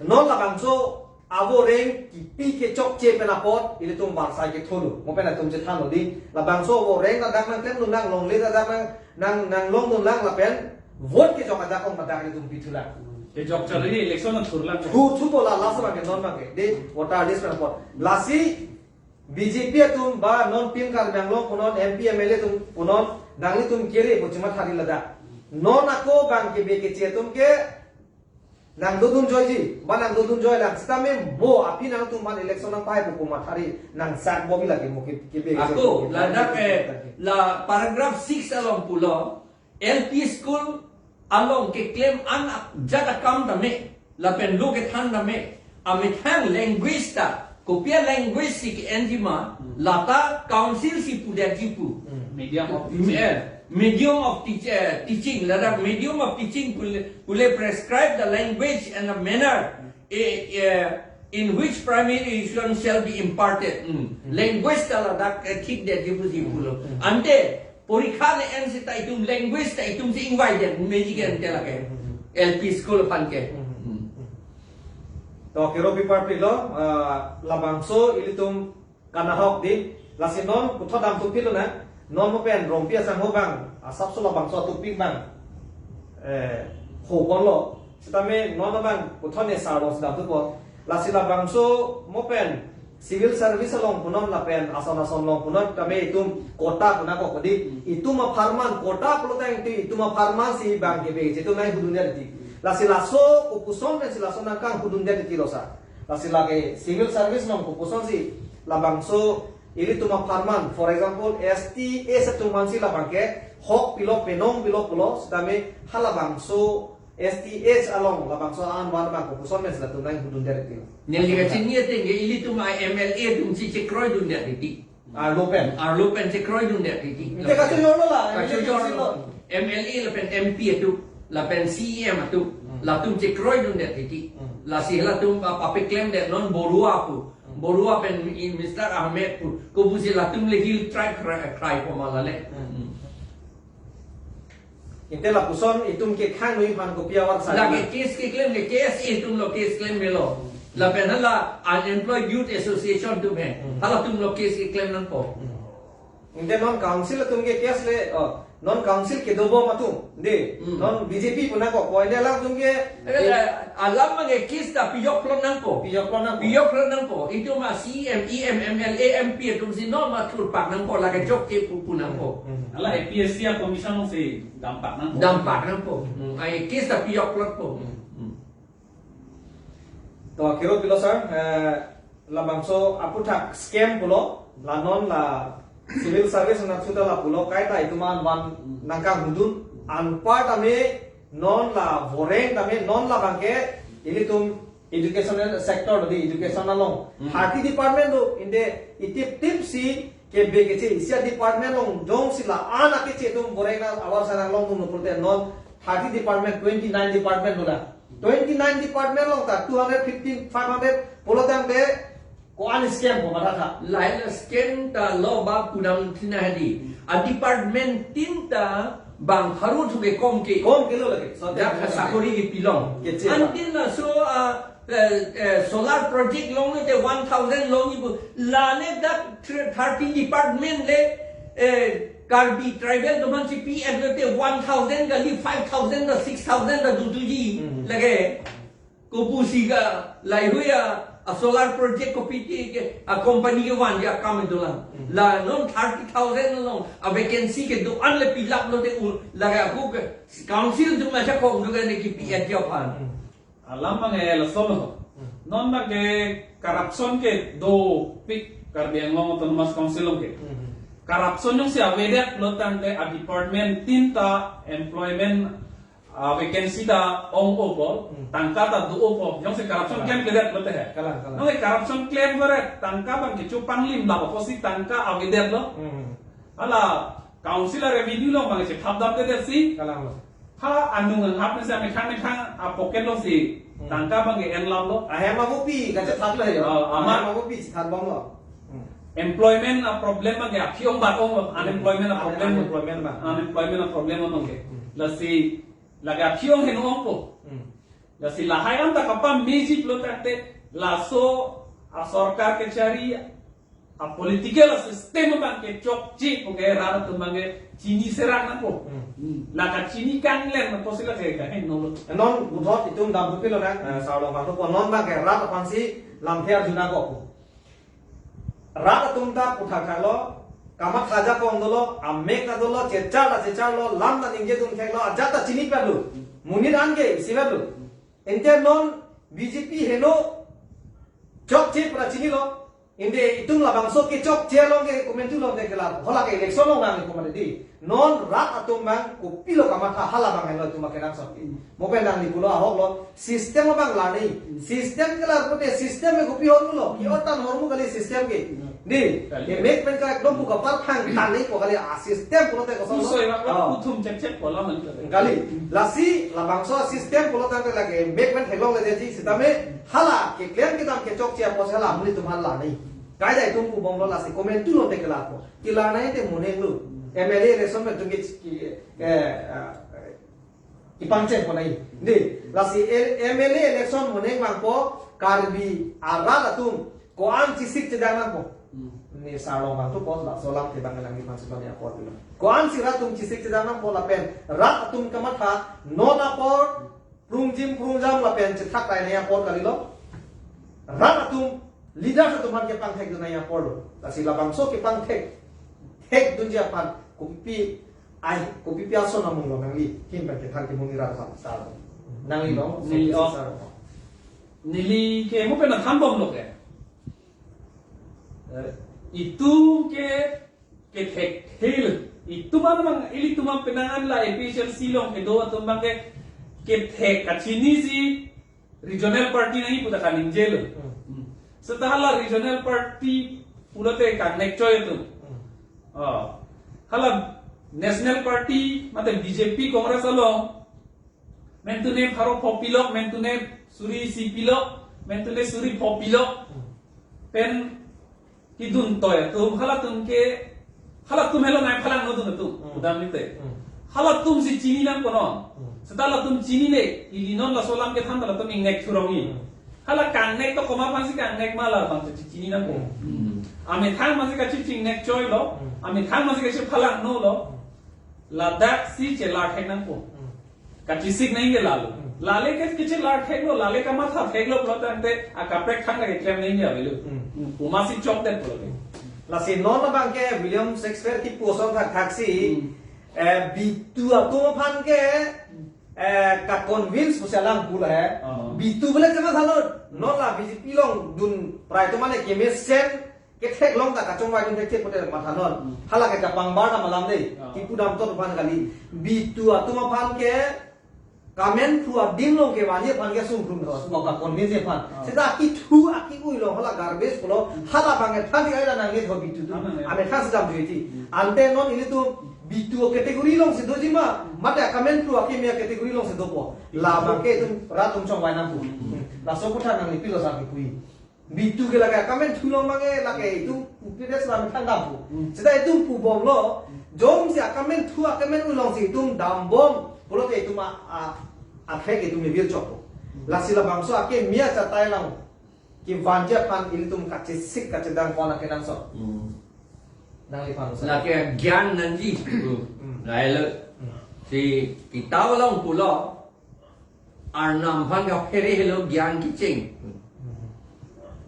Non labangso avoreng kipi kechokche pen apot ilitum avarsai kethulo. Mo pen atum chethanlo di. Labangso avoreng ta dak nangklemdun lang, longle ta dak nang, nang, nanglongdun lang lapen vote kechok ajakong ta dak ilitum pithulang. Kechok chalo ni election nangthurlang. Thu, thu to la last abang ke non abang ke. Di voter list pen apot. Lasi B J P atum ba non Team Karbi Anglong punon, M P M L A atum punon, nanglitum kere pu chemathari ladak. Non ako abang ke B K C atum ke nangdodun joiji, ba nangdodun joi lang. Sitame mo aphi nangtum aphan election nangpahai pu komathari nangsak bomji lake mo ke, ke B K C Ako, atum ke. Ladak, eh, la paragraph six along pulo, L P school along keklem an ajat akam tame, lapen lo kethan tame, amethang language ta, kopi a language si ke-enji ma, Hmm. lata council si pudetji pu. Hmm. Medium of Me-, teaching. eh, medium of teach-, eh, teaching, ladak medium of teaching pule, pule prescribe the language and the manner, eh, eh, in which primary education shall be imparted. Hmm. Hmm. Language ta ladak, eh, thikdetji pusi pulo. Hmm. Ante, porikha le-en seta itum language ta itum si ingvaidet meji ke ante lake. Hmm. L P school aphan ke. Hmm. Hmm. To kero piparpik lo, ah, labangso ilitum kanahok di, lasi non puthot damthuphitlo na, non mo pen Rongpi asangho abang, asapso labangso atupik abang, eh, ho ponlo, sitame non abang puthot ne sar lo si damthupo, lasi labangso mo pen civil service along punon lapen ason ason along punon tame itum quota pu nangkok di, itum apharman quota pulo tangte itum apharman si abang ke B K C atum nanghudunia di. Lasi laso kopuson pensi laso nangkanghudundet titi lo sir. Lasi lake civil service along kopusonsi labangso ilitum apharman, for example, S T S atum aphansi labang ke hok pilo, penong pilo pulo, sitame halabangso S T S along labangso an-an abang kopusonsi latum nangkanghudundet titi lo. Neli kachini atengke ilitum a M L A atumsi chekroidundet titi. Arlo pen. Arlo pen chekroidundet titi. Ante kachojorlo la, M L A kachojorlo. Council lo. M L A lapen M P atum, lapen C E M atum, Hmm. latum chekroidundet titi. Hmm. Lasi latum pa-, papeklemdet non Borua pu. Hmm. Borua pen in Mister Ahmed pu. Kopusi latum le hill tribe krai, krai pu ma la le. Hmm. Hmm. Ante lapuson itum ke khang nui aphan kopi awar sa. Lake case keklem ke K S A atum lo case klem melo. Lapen hala Unemployed Youth Association atum he. Hmm. Halatum lo case keklem nangpo. Hmm. Ante non council atum ke case le, oh, non council kedobom atum. De, Hmm. non B J P pu nangkokpo, ante alangtum ke Eh, eh, alam abang ke case ta pijoklo nangpo. Pijoklo nangpo. Pijoklo nangpo. Itum a C E M, E M, M L A, M P atumsi non ma thurpak nangpo, lake chokche pu, pu nangpo. Hmm. Hala A P S C a commission si dampak nangpo. Dampak nangpo. Hmm. Ai case ta pijoklo po. Hmm. Hmm. To, kiro pilo sir, eh, labangso aphuthak scam pulo, la non la civil service na chuta la pulo, kaita itum an-an nangkanghudun, anparta me non la voreng tame non labang ke ilitum educational sector lo di, education along. Hmm. Thirty department do, ante itip tipsi kebe keche isi a department along jongsi la-an akeche atum voreng na awar sana longdunlo pulote non thirty department, twenty-nine department lo la. Twenty-nine department along ta two hundred fifteen, five hundred pulo tangte ko-an scam ko matha tha. Lahai la scam ta lo ba pudam thina hadi. A department tin ta bang pharo thu ke kom ke. Kom kelo lake. So, dak sakori kepilong. Keche ba. Antin laso, ah, eh, eh, solar project longlo te one thousand longji pu. Lale dak thir-, thirteen department le, eh, Karbi tribal atum aphansi pi-etlo te one thousand kali, five thousand ta, six thousand ta duduji. Hmm. Lake. Kopusi ka lahai-hui a, a solar project kopi ti ke, a company kevanji akam dolang. Hmm. La non thirty thousand along a vacancy kedo-an le pilaplo te u, lake ako ke council atum masa kong juga ne kipi-et jophan. Hmm. Alam abang ke laso lo. Hmm. Non abang ke corruption ke dopik Karbi Anglong Autonomous Council along ke. Hmm. Corruption jongsi avedet pulo tangte a department tin ta employment, ah, vacancy ta ong-opo, Hmm. tangka ta do-opo, jongsi corruption Kalang. Claim kedet pulote he. Kalang, kalang. Non ke corruption claim kore, tangka abang kecho panglim lapu apotsi tangka avedetlo. Hmm. Hala council a revenue along abang chethap damdedet si. Kalang lo. Ha anung anghap pensi methang methang a pocket alongsi Hmm. tangka abang ke-en laplo. Ahem abupi kachethaplo he yo. Ah, amat. Ahem abupi chethapbomlo. Hmm. Employment a problem abang ke aphi ong bat onglo, Hmm. unemployment a problem. Unemployment abang. Unemployment a problem abang ke. Hmm. Lasi lake aphi ong heno ongpo. Hmm. Lasi lahai anta kapamejiplo tangte laso a sorkar kechari a political system abang ke chokche pu ke rat atum abang ke chini serang nangpo. Hmm. Hmm. La kachini kanglen nangpo si lake kahenolo. Non puthot itum dam pupilo nang, eh, Sir Longbang thupo non abang ke rat aphansi lamthe arjuna ko pu. Rat atum ta puthak thaklo, kamatha ajakong dolo, amek ta dolo, chechar ta checharlo, lam ta ningjedun theklo, ajat ta chini padu. Monit an ke isi padu. Ante non B J P heno chokche pura chinilo. Ante itum labangso kechokche along ke komantu along te kelar. Hala ke election along nang komantu di. Non rat atum abang kopilo kamatha hala abang helo itum akenangsot ke. Mo pen nangli pulo ahok lo. System abang la ni. System kelar pute system ke kopi hormu lo. Ki otan hormu kali system ke. Di. Kali. Ke mek pen ka ekdom buka par thang tang ni ko kali a system pulote kosong lo. Kusoi mak Oh. kuthum cek cek pola man kali. Kali. Lasi labangso system pulo tangte lake mek pen theklongledeji sitame hala keklem kedam kechokche apotsi hala monit atum hala ni. Kaidai itum pubomlo lasi komantu along te kelarpo. Kelar nangji te mo nanglo. M L A election pen itum ke, eh, eh, kepangcheng pon nangji. Di, lasi el-, M L A election mo nang abang po Karbi arat atum ko-an chesik chedang nangpo. Hmm. Ne Sir Longbang thupo laso alam ke abang nangli aphansi bang ya apor pilo. Ko-ansi rat atum chesik chedang nangpo lapen rat atum kamatha non apor prungjim prungjam lapen chethak rai nangji apor kalilo. Rat atum leaders atum aphan kepangthekdun nangji apor lo. Lasi labangso kepangthek thekdunji aphan kopi ai, kopi pi ason amung lo nangli, hin pen kethan kemuni rat aphan, Sir. Nangli long, neli, oh, sir. Neli ke mo pen athambomlo ke. Eh, itum ke, kethekthelo. Itum an mang, ilitum an penang an la A P H L C along kedo atum abang ke kethek kachinisi regional party nangji pu ta kaningjelo. Hmm. Hmm. Seta hala regional party pulote kangnek choi atum. Hmm. Oh. Hala national party mate B J P Congress along mentune pharo pho pilok, mentune suri isi pilok, mentune suri pho pilok. Hmm. Pen kedun toi atum, halatum ke, halatum helo nangphalangno dun atum, hmm, udam nite. Hmm. Halatum si chini nangpo non. Hmm. Seta latum chinine, ili non laso alam kethan ta latum ingnek thurongji. Hmm. Hala kangnek to komat aphansi kangnek ma, labang si chini nangpo. Hmm. Amethang aphansi kachingnek choilo, hmm, amethang aphansi kachiphalangno lo. Hmm. Ladak si chelar thek nangpo. Hmm. Kachesik nangji lalo. Hmm. Lale ke kachelar theklo, lale kamatha theklo pulo tangte akaprek thang lake klem nangji avelo. Hmm. Hmm. Komatsi chokdet pulo ke. Lasi non abang ke William Shakespeare kipu ason thakthaksi, hmm, eh, B two atum aphan ke, eh, ka-convince pusi alang pulo he. Oh. B two bole chama salo, non la B J P along dun prai atum mane kemesen, ketheklong ta kachongvai dun thekthe pute mathanon. Hmm. Hala ke kapangbar ta malam dei. Ah. Kipu damtop aphan kali. B two atum aphan ke kamenthu adim along kevanji aphan ke sungkrung do. Sungkrung. Ka-convince aphan. Ah. Seta akithu aki-ui along hala garbage pulo. Hmm. Hala abang ke than di ai la nangli tho B two atum. Ah, nang, ya. Amethang si damjuiti. Hmm. Ante non ilitum B two category alongsi doji ma. Hmm. Mate kamenthu akimi category alongsi dopo. Hmm. Labang ke itum rat atum chongvai nangpo. Hmm. Hmm. Laso kotha nangli pilo sa kipui. B two ke lake akamenthu along abang ke lake itum pupedet sera amethang dampo. Hmm. Seta itum pubomlo, hmm, jongsi akamenthu akamen-ui alongsi itum dambom pulote itum a, a, athek itum me-ir chokpo. Hmm. Lasi labangso akimi achatai along kevanji aphan ilitum kachesik kachedang kona kenangsot. Hmm. Nangliphan sir. Lake gyan nangji. Hmm. Lailo. Hmm. Si kitap along pulo. Arnam aphan kaphere helo gyan kecheng. Hmm.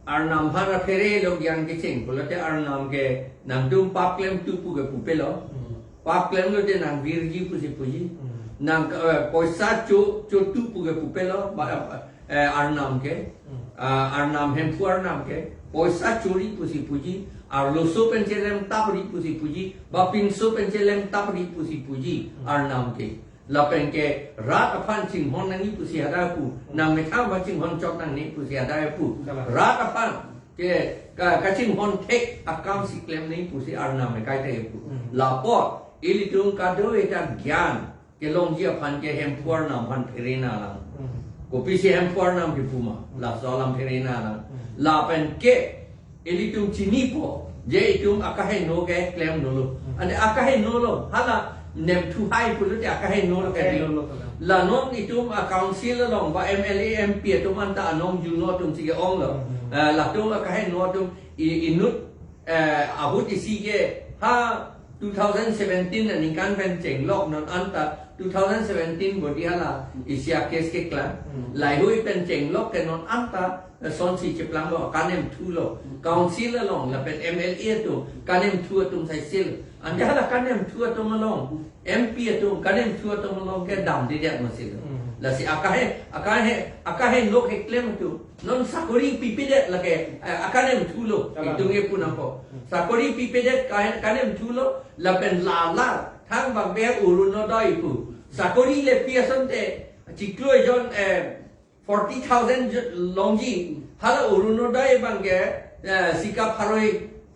Arnam aphan kaphere helo gyan kecheng. Pulote Arnam ke nangtum pap klemtu pu ke pupelo. Hmm. Pap klemlote nang virji pusi puji. Hmm. Nang, eh, poisa cho, chotu pu ke pupelo. Ba, eh, Arnam ke. Hmm. Ah, Arnam, Hemphu Arnam ke. Poisa chori pusi puji. Arloso pen chelemtapri pusi puji. Ba pinso pen chelemtapri pusi puji. Hmm. Arnam ke. Lapen ke rat aphan chinghon nangji pusi hadak pu, hmm, nang methang aphan chinghon chok nangne pusi hadak pu. Kalang. Rat aphan ke ka, kachinghon thek akam si klem nangji pusi Arnam ekai ta pu. Hmm. Lapu ilitum kadokave ta gyan kelongji aphan ke Hemphu Arnam aphan pherena lang. Hmm. Kopisi Hemphu Arnam kipu ma, laso alam pherena lang. Hmm. Lapen ke ilitum chinipo, je itum akaheno ke klemnolo. Hmm. Ante akahenolo, hala nemthu hai pulote akahenolo ke. Akahenolo ke. La non itum a-council along ba M L A, M P atum anta anong juno atum si ke-onglo. Hmm. Eh, latum akaheno atum i-, inut, eh, ahut isi ke ha two thousand seventeen aningkan pen chenglok non anta two thousand seventeen bodi hala isi a-case keklang. Hmm. Laihui pen chenglok ke non anta, eh, sonsi cheplanglo, kanemthulo. Hmm. Council along lapen M L A atum, kanemthu atum sai sil. Ante hala kanemthu atum along, M P atum, kanemthu atum along ke damdedet ma silo. Hmm. Lasi akahe, akahe, akahenolo keklem atum. Non sakori pipedet lake, eh, akanemthulo. Kalang. Itum ke pu nangkok. Hmm. Sakori pipedet kahe, kanemthulo, lapen lala, thangbang be Orunodoi pu. Sakori le pi asonte, chiklo ejon, eh, forty thousand jo-, longji. Hala Orunodoi abang ke, eh, sika pharo,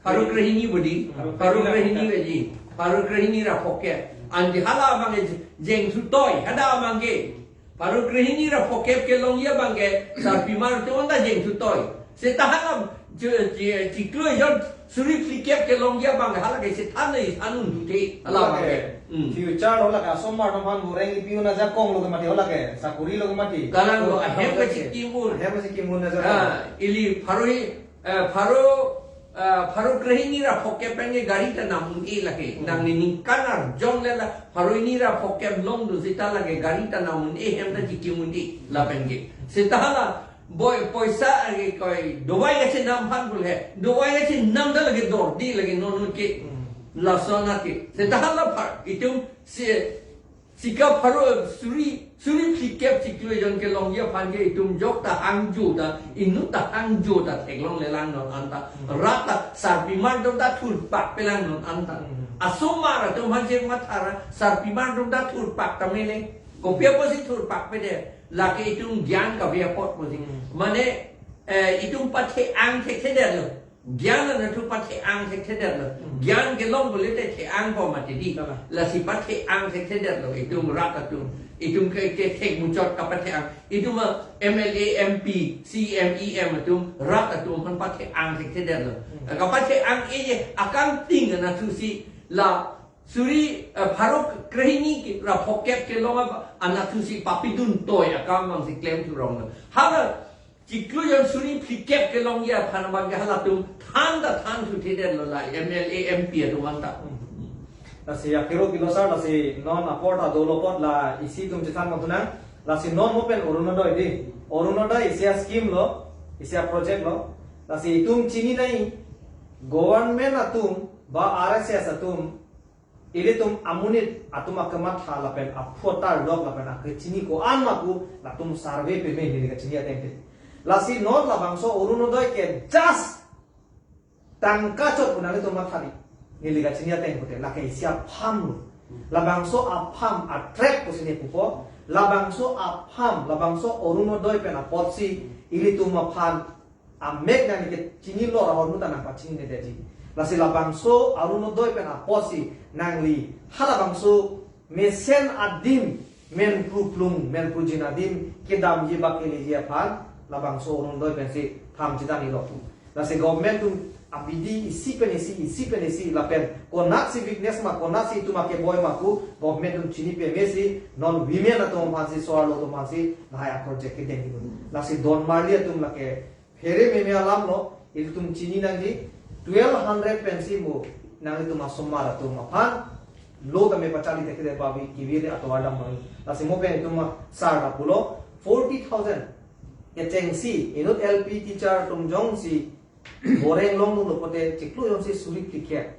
pharo krehini bodi. Pharo krehini. Pharo krehini veji. Pharo krehini ra phokep. Ante hala abang ke jengthu toi. Hadak abang ke. Pharo krehini ra phokep kelongji abang ke sarpimar atum anta jengthu toi. Seta hala chi-, chi-, chiklo ejon suri phlikep kelongji abang ke hala ke sethan le than un dute hala abang ke. Hmm. Future hala ke asomar atum aphan goreng ipi un ajakong lo ke mati hala ke. Sakori lo ke mati. Kalang lo, ahem ke chikim un. Ahem ke chikim un ajakong. Ah, ili pharo hi, eh, pharo, eh, pharo krehini ra phokep pen ke gari ta nam un-e lake. Hmm. Nangli ningkan arjong le la pharo hini ra phokep longdun seta lake gari ta nam un-e, hem ta chikim un-e lapen ke. Seta hala boi poisa ake koi dovai kachenam aphan pulo he. Dovai kachenam ta lake dordi lake non non ke. Hmm. Lason ake. Seta hala phar itum si Sika pharo suri, suri phlikep chiklo jon kelongji aphan ke itum jok ta hangjo ta, inut ta hangjo ta theklonglelang non anta. Hmm. Rat ta sarpimar atum ta thurpakpelang non anta. Hmm. Asomar atum aphan chematha ra sarpimar atum ta thurpak tame le. Kopi apotsi thurpakpedet? Lake itum gyan kave apot apotsi. Hmm. Mane, eh, itum pathe-ang thekthedetlo. Gyan anatthu pathe-ang thekthedetlo. Hmm. Gyan kelong pulote the-ang po mati di. Kalang. Lasi pathe-ang thekthedetlo. Itum rat atum. Itum ke, ke thek muchot kapathe-ang. Itum a M L A, M P, C M, E M atum, rat atum aphan pathe-ang thekthedetlo. Hmm. Kapathe-ang eje akam ting anatthusi la suri, eh, pharo krehini ke ra phokep kelong apa anatthusi papidun toi akam abangsi klem thuronglo. Hala chiklo jon suri phlikep kelongji aphan abang ke halatum than ta than thuthedetlo la M L A, M P atum anta. Lasi akero kilo sar, lasi non apor ta dolo apot la isi itum chethan mangthunang. Lasi non mo pen Orunodoi di. Orunodoi isi a-scheme lo, isi a-project lo. Lasi itum chini nai government atum ba R S S atum ilitum amonit atum akamatha lapen aphu atarlok lapen akechini ko-an ma pu latum survey peme neli kachini ateng te. Lasi non labangso Orunodoi ke just tangka chot pu nanglitum matha di. Neli kachini ateng pute lake isi a-farm lo. Labangso a-farm a-tract pusi ne pupo. Labangso a-farm, labangso Orunodoi pen apotsi ilitum aphan amek nangli kechini lo ra hormu ta nangpachinine detji. Lasi labangso Orunodoi pen apotsi nangli halabangso mesen adim, menpru plung, menpru jin adim kedamji ba keleji aphan labangso Orunodoi pensi tham chedani lo. Lasi government atum abidi isi pen isi, isi pen isi lapen konatsi weakness ma, konatsi itum akeboi ma pu government atum chini pemesi non women atum aphansi, so-arlo atum aphansi lahai a-project kedeng itum. Lasi donmarli atum lake phere meme alam lo, ilitum chini nangji twelve hundred pensi mo nanglitum asomar atum aphan lo tame pachali thekthedet ba bi kivile atovar dam bang. Lasi mo pen itum ma sar ta pulo forty thousand kechengsi inut L P teacher atum jongsi voreng longdunlo pote chiklo jonsi suri phlikep.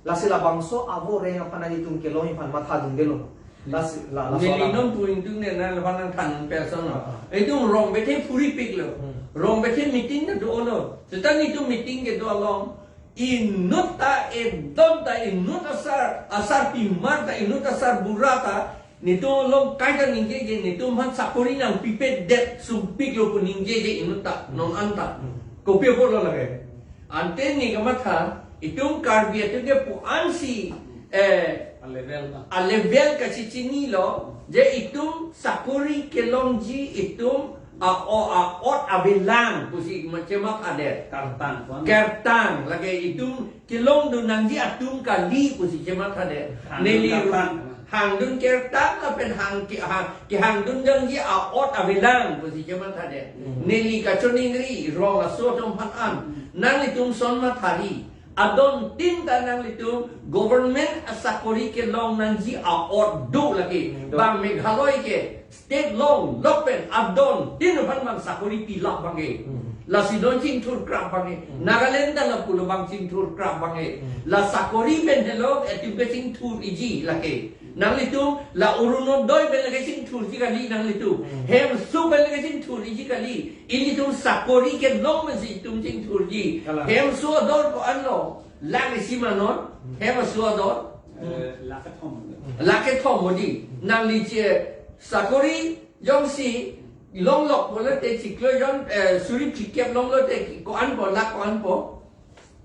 Lasi labangso avoreng aphan nangtum kelongji aphan mathadundelo. Lasi la, laso neli alam. Non pu ingdung ne nang laban nangthan person lo. Ah, ah. Itum rong bethe phuripiklo. Hmm. Rong bethe meeting kedo-olo. Seta netum meeting kedo along inut ta, edon ta, inut asar, asarpimar ta, inut asarbura ta, netum along kaita ningjeje, netum aphan sakori nangpipedet sumpiklo pu ningjeje inut ta, non anta. Hmm. Kopi apotlo lake. Ante ne kamatha, itum Karbi atum ke pu-ansi, eh, a-level ta. A-level kachechinilo, je itum sakori kelongji itum a-o-, a-ot avelang pusi ma chemathadet. Kertang, pu-an. Kertang, lake itum kelongdun nangji atum kali pusi chemathadet. Hangdun. Neli kertang. Hangdun kertang lapen hang ke-, hang, kehangdun nangji a-ot avelang pusi chemathadet. Hmm. Neli kachoningri rong aso atum aphan an. Hmm. Nanglitum son mathari. Adontin ta nanglitum government asakori kelong nangji a-ot do lake. Hmm, do. Bang Meghalaya ke state long lok pen adontin aphan bang sakori pilap abang ke. Hmm. Lasi don chingthur krap abang ke. Hmm. Nagaland ta lapulo bang chingthur krap abang ke. Hmm. La sakori pen helo etum ke chingthur iji lake. Nanglitum la Orunodoi pen lake chingthurji kali nanglitum. Hmm. Hemso pen lake chingthurji kali. Ilitum sakori kelong pensi itum chingthurji. Kalang. Hemso ador ko-anlo. Lake isi ma non. Hmm. Hemso ador. Eh, lake thom. Lake thom modi. Nangli che sakori jongsi longlok pulote chiklo jon, eh, suri phlikep longlote ko-anpo, lak ko-anpo?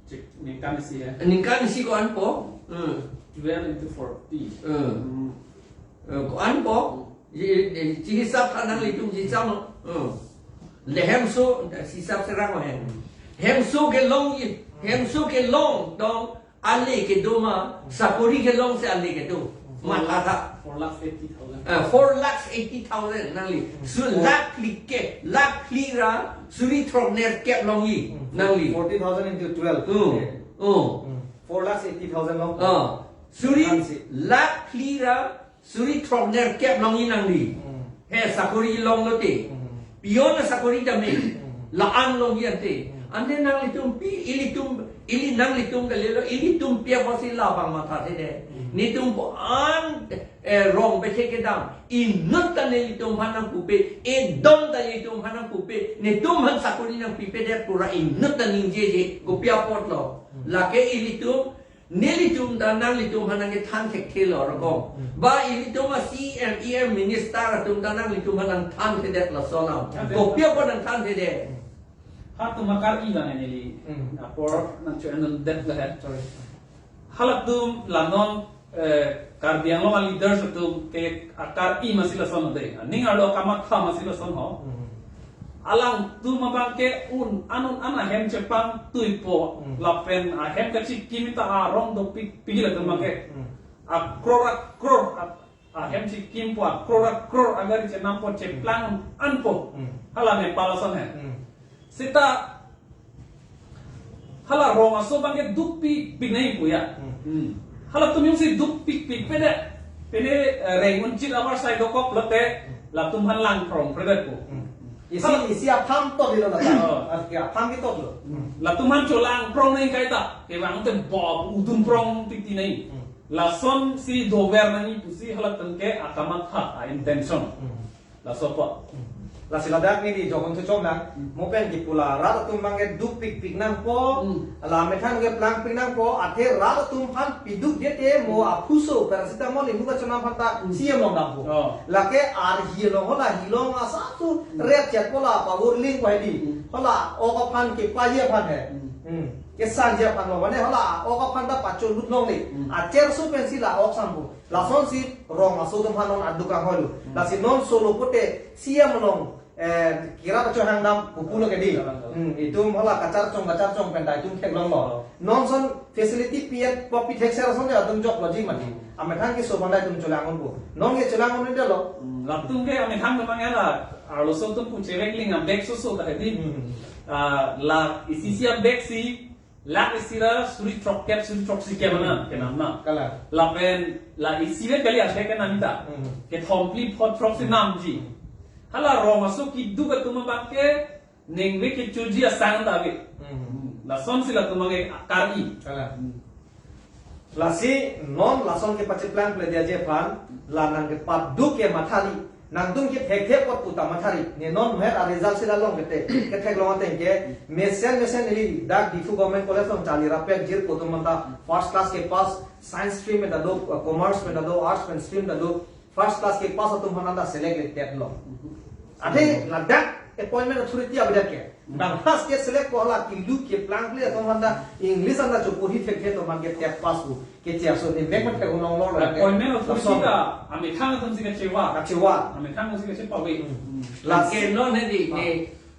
Chik, ningkan isi ya. Ningkan isi ko-anpo? Hmm. Twelve into forty. Hmm. Hmm. Eh, ko-anpo? Hmm. Ji, ji, ji hisap tha nanglitum ji hisap no. Hmm. Le hemso, hisap serang ko hem. Hemso kelong ji, hemso kelong tong ale kedo ma, sakori kelong si ale kedo. Matha tha. Four lakhs eighty thousand. Ah, four lakhs eighty thousand nangli. Hmm. Su lak phlikep, lak phli ra, suri throknerkep longji, hmm, nangli. Forty thousand into twelve. Hmm. Okay. Oh. Hmm. Four lakhs eighty thousand long. Ah. Suri, hansi, lak phli ra, suri throknerkep longji nangli. Hmm. He sakori longlote. Hmm. Peon asakori tame. Hmm. La-an longji ante. Hmm. Ante nanglitum pi, ilitum, ili nanglitum kalilo, ilitum pi apotsi labang mathathedet. Hmm. Netum ko-an, eh, rong bese kedam. Inut ta nelitum aphan nangpupe, edon ta nelitum aphan nangpupe, netum aphan sakori nangpipedet pura inut ta ningjeje, kopi apotlo. Hmm. Lake ilitum, nelitum ta nanglitum aphan nangkethan thekthelo rokong. Hmm. Ba ilitum a-C M, E M minister atum ta nanglitum aphan nangthanthedet lason am. Hmm. Kopi apot nangthanthedet. Hatum akar-i lang neli. Hmm. Apor nangcho-en dundet lahen. Sorry. Halatum la non, eh, Karbi Anglong a-leaders atum ke akar-i masi lason de. Ning arlo kamatha masi lason ho. Hmm. Alangtum abang ke un, anun an ahem chepangtuipo. Hmm. Lapen ahem kachikim ta arong dopik pigil atum abang ke. Hmm. Akror akror, a, ahem chikimpo, akror akror agari chenampo, cheplang anpo. Hmm. Hala Nepal ason he. Hmm. Seta hala rong aso abang ke dukpikpik nangji pu ya. Hmm. Hmm. Halatum jongsi dukpikpikpedet, pine, eh, reng unchit abar sai dokok lote, latum aphan langprongpredet pu. Hmm. Isi, hala isi apham to dilo na ta. Oh. Aske apham ki to dilo. Hmm. Latum aphan cholangprong nangji kaita. Kevang te bob udunprong tikti nangji. Hmm. Lasonsi dover nangji pusi halatum ke akamatha, a-intention. Hmm. Laso apot. Hmm. Lasi ladak neli jogon thuchom nang, Hmm. mo pen kipu la rat atum abang ke dukpikpik nangpo, Hmm. la methang ke plangpik nangpo, athe rat atum aphan pidukdet te mo aphuso paracetamol imu kachonam aphan ta Hmm. C M along dampo. Oh. Lake arhi along hola hilong asa tu Hmm. ret chet pola pavur ling ko hedi. Hmm. Hola ok aphan kepaji aphan he. Hmm. Hmm. Kesangji aphan lo, mane hola ok aphan ta pacholut longle. Hmm. Acherso pensi la ok sampo. Lasonsi rong aso atum aphan non aduk anghoi lo. Hmm. Lasi non solo pute C M along, eh, kira pacho hangdam pupu lo ke di. Kalang, kalang. Hmm, itum hola kacharchong, kacharchong pen ta itum theklonglo. Oh. Non son facility P F, P F thekser ason atum joklo ji mati. Hmm. Amethang keso abang ta itum cholang unpo. Non ke cholang un-edetlo. Hmm, latum ke amethang memang ya la, arloso atum pu chevek ling abag soso ta hedi. Hmm. Ah, la isi isi abag si, lak isi ra suri throkkep, suri throksi kep na, Hmm. kenam na. Kalang. Lapen, la isi ve kali ashe kenam ta. Hmm. Kethom phli pho throksi namji. Hmm. Hala rong aso keduk atum abang ke, ningve kechoji asang ta ave. Hmm. Lasonsi latum abang ke akar-i. Kalang. Hmm. Lasi non lason kepacheplang pledetji aphan, la nangkepaduk ke mathari. Nangtum ke thekthe apot puta mathari. Ne non moher a-result si la long kete, ketheklong ateng ke, mesen mesen neli dak Diphu Government College along charli rapet jirpo atum anta first class kepass, science stream pen ta do, uh, commerce pen ta do, arts pen stream ta do, first class kepass atum aphan anta select le tet lo. Athe ladak appointment authority avedet ke. Bang first ke select ko hala kilu keplang kle atum anta English anta chopo hi thekthe atum abang ke tet pass lo. Ke chair so ni bek mat ke unong lo lo ke. Appointment authority Lason. Ka amethang atum si kachewa. Kachewa. Amethang atum si kachewa we. Hmm. Hmm. Lasi non hedi Ah. ne,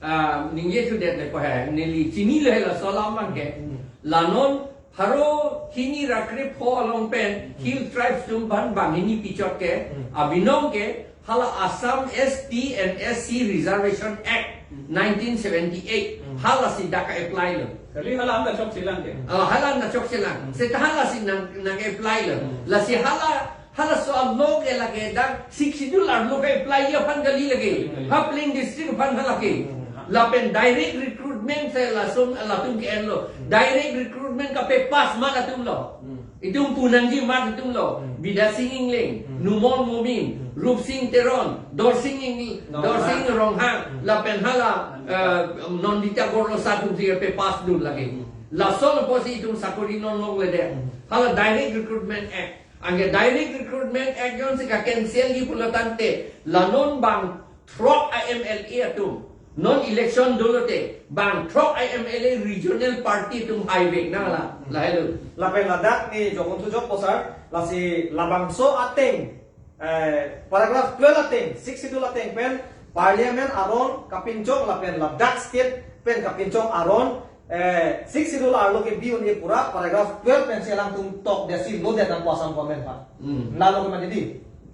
ah, ningje thudet le ko he, neli chinilo he laso alam abang ke. Hmm. La non pharo hini ra krepho along pen Hmm. Hill Tribes atum aphan banghini pichot ke, Hmm. abinong ke hala Assam S T and S C Reservation Act Hmm. nineteen seventy-eight, Hmm. halasi dak ka-apply lo. Kali hala anta chokchelang ke. Ah, hala anta chokchelang. Hmm. Seta halasi nang, nang-apply lo. Hmm. Lasi hala, halaso a-law ke lake dak Sixth Schedule arlo ka-apply aphan kali lake. Kali, kali. Ha Plain District aphan hala ke. Hmm. Lapen direct recruitment si lason latum ke-enlo. Hmm. Direct recruitment kape-pass ma latum lo. Hmm. Itum pu nangji ma latum lo. Hmm. Bidya Sing Engleng, Hmm. Numal Momin, Hmm. Rup Sing Teron, Dorsing Eng-, Ronghang. Dorsing Ronghang, Hmm. lapen hala, Nandita. eh, Nandita Gorlosa atum si kape-pass dun lake. Hmm. Lason apotsi itum sakori non longledet. Hmm. Hala Direct Recruitment Act. Anke Direct Recruitment Act jongsi ka-cancel ji pulo tangte, la non bang throk a-M L A atum. Non election dolote, bang throk a-M L A regional party atum haivek nang la, Hmm. lahelo. Lapen ladak ne jogon thujokpo sir, lasi labangso ateng, eh, paragraph twelve ateng, Sixth Schedule ateng pen, Parliament aron kapinchong lapen ladak state pen kapinchong aron, eh, Sixth Schedule arlo kebi un-e pura paragraph twelve pensi alangtum tokdet si lodet nangpo Assam government aphan. Hmm. Lalo ke mati di.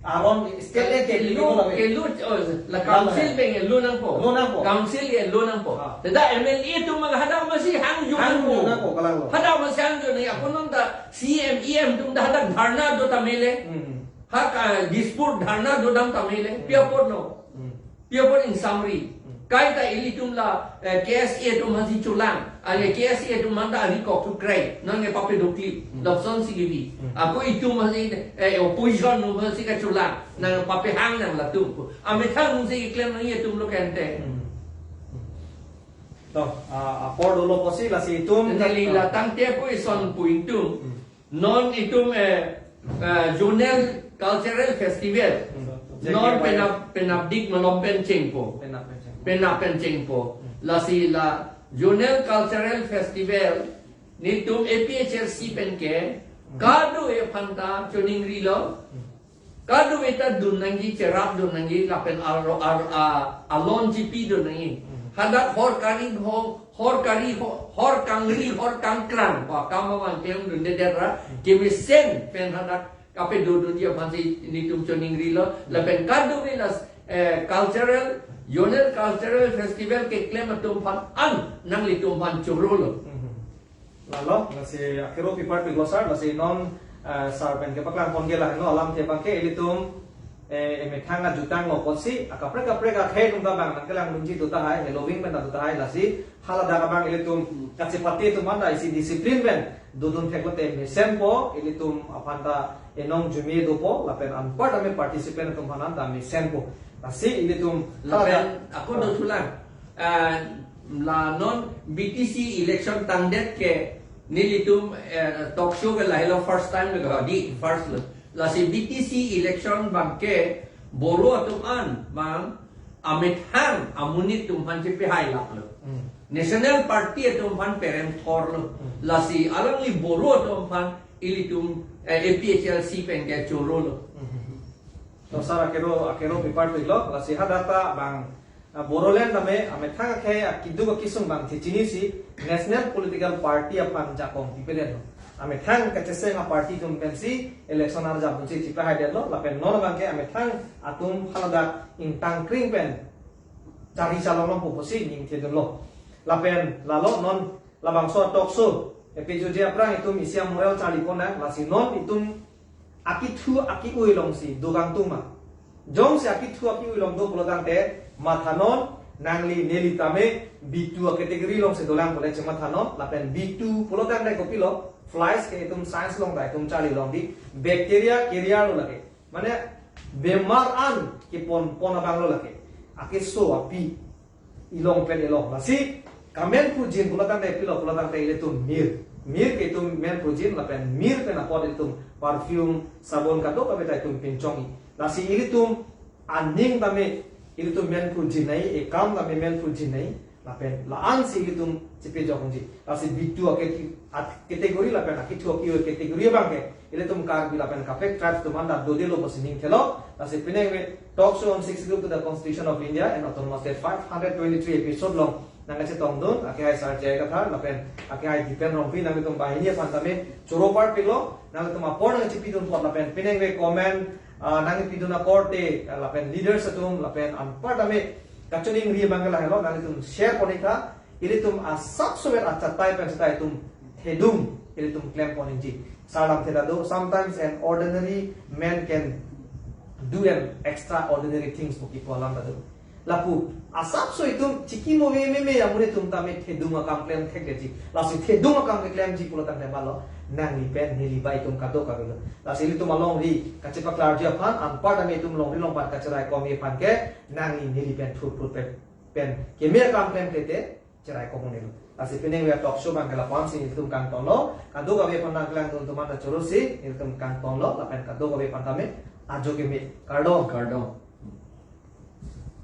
Aron state ke Kelo, kelo lave. Kelo, oh, la Lalo council ke. Pen ke lo nangpo. Lo nangpo. Council ke lo nangpo. Ah. Teta M L A atum abang hadak masi hangjo Hangjo nangpo. Nangpo, kalang lo. Hadak masi hangjo nang, ako non ta C M, E M atum ta hadak dharna do ta mele. Hmm. Ha ka Dispur dharna do dam ta mele. Hmm. Pi apot lo. Hmm. Pi apot in summary. Hmm. Kaita ilitum la, eh, K S A atum aphansi cholang. Ale K S A atum aphan ta ari kok thu krai. Nonke pape dokli. Hmm. Lapusonsi kebi. Hmm. Ako itum aphansi, eh, opposition atum aphansi kacholang. Nang papehang nang latum. Amethang nungsi keklem nangji atum lo kente. Hmm. Hmm. To, ah, apor dolo pusi lasi itum. Neli la tangte ako ison pu ingtung. Hmm. Non itum, eh, eh, Zonal Cultural Festival. Hmm. Non penap, penapdik malom pen chengpo. Penap pen chengpo. Penap pen chengpo. Hmm. Lasi la Zonal Cultural Festival nelitum A P H L C pen ke, hmm, kadokave aphanta choningrilo. Hmm. Kadokave ta dun nangji, cherap dun nangji, lapen aro, ar-, a, alon chipi dun nangji. Hmm. Hadak hor kari hor, hor kari hor, hor kangri, hor kangkrang. Ba kam abang klem dundedet ra, hmm, kemesen pen hadak kape dodunji aphansi nelitum choningrilo. Lapen kadokave la, eh, cultural, Zonal Cultural Festival keklem atum aphan an nanglitum aphan chorolo. Hmm. Lalo, lasi akhero pipar piglo sir, lasi non, eh, sir pen kepaklang pon ke lahenlo alamthe abang ke ilitum, eh, emethang ajutang lo pusi, akaprek kaprek akhei atum ta abang nangkelangdunji do tahai, heloving pen ta do tahai, lasi haladak abang ilitum kachepate atum aphan ta isi discipline pen dodun theklote mesenpo, ilitum aphanta enong jumi dopo, lapen anparta me participant atum aphan ta mesenpo. Lasi ilitum haladak. Lapen ako dothulang. Ah, la non B T C election tangdet ke nelitum, eh, talk show ke lahelo first time lo, di first lo. Lasi B T C election abang ke Boro atum an abang amethang amonit atum aphan chepehai lap lo. Hmm. National Party atum aphan perem thor lo. Hmm. Lasi alangli Boro atum aphan ilitum, eh, A P H L C pen ke chorolo. Hmm. To sir akhero, akhero pipar piglo, lasi hadak ta abang ah, Bodoland tame amethang akhei akiduk akisung abang chechinisi National Political Party aphan jakong pipedet lo. Amethang kacheseng aparty atum pensi election arjap dunsi chipahai detlo, lapen non abang ke amethang atum haladak ingtang kring pen chari chalong longpo pusi ningthedunlo. Lapen lalo non labangso talk show epi jodi aphrang itum isi amoral charli ponnang, lasi non itum akithu aki-ui alongsi dokangtung ma. Jongsi akithu aki-ui along do pulotangte, mathanon, nangli neli tame B two acategory alongsi dolang pule chemathanon, lapen B two pulotangte kopilo, flies ke itum science along ta itum charli long di, bacteria carrier lo lake. Mane bemar an kepon pon abang lo lake. Akeso api ilong pen ilong. Lasi kamen phujin pulotangte pilo pulotangte ilitum mir. Mir ke itum men phujin lapen mir pen apot ilitum perfume, sabon kadokave ta itum pinchongji. Lasi ilitum aning tame ilitum men phujin nai, ekam tame men phujin nai, lapen la-ansi ilitum chepejokji. Lasi B two ake at category lapen akithu aki-ui category abang ke ilitum Karbi lapen kaprek tribes atum anta dodelo pusi ningthelo. Lasi penang ave Talk Show on Sixth Schedule to the Constitution of India and Autonomous State five hundred twenty-three episode along nangkachetongdun, akehai Sar J I Kathar lapen akehai Dipen Rongpi, nanglitum banghini aphan tame choro parpiklo, nanglitum apor nangchipidun apot lapen penang ave comment, ah, nangpidun akorte, ah, lapen leaders atum lapen anpar tame kachiningri abang ke lahelo, nanglitum share pon-ik tha. Ilitum asapso vet achatai pen seta itum thedung ilitum klem pon-ikji. Sar lamthe ta do, sometimes an ordinary man can do an extraordinary things pu kipu alam ta do. Lapu asapso itum chikimo meme amonit atum tame thedung akam klem thekji. Lasi thedung akam keklemji pulotangte balo, nangli pen neli ba itum kadokave lo. Lasi ilitum alongri kachepaklarji aphan, anpar tame itum longri longpat kacheraikomji aphan ke nangli neli pen thurphur pen pen keme akam klemkle te cheraikom un-elo. Lasi penang ave talk show abang ke lapu-ansi nelitum kangtonlo, kadokave aphan nangkelangdun atum anta chorosi nelitum kangtonlo, lapen kadokave aphan tame ajo keme, kardom. Kardom.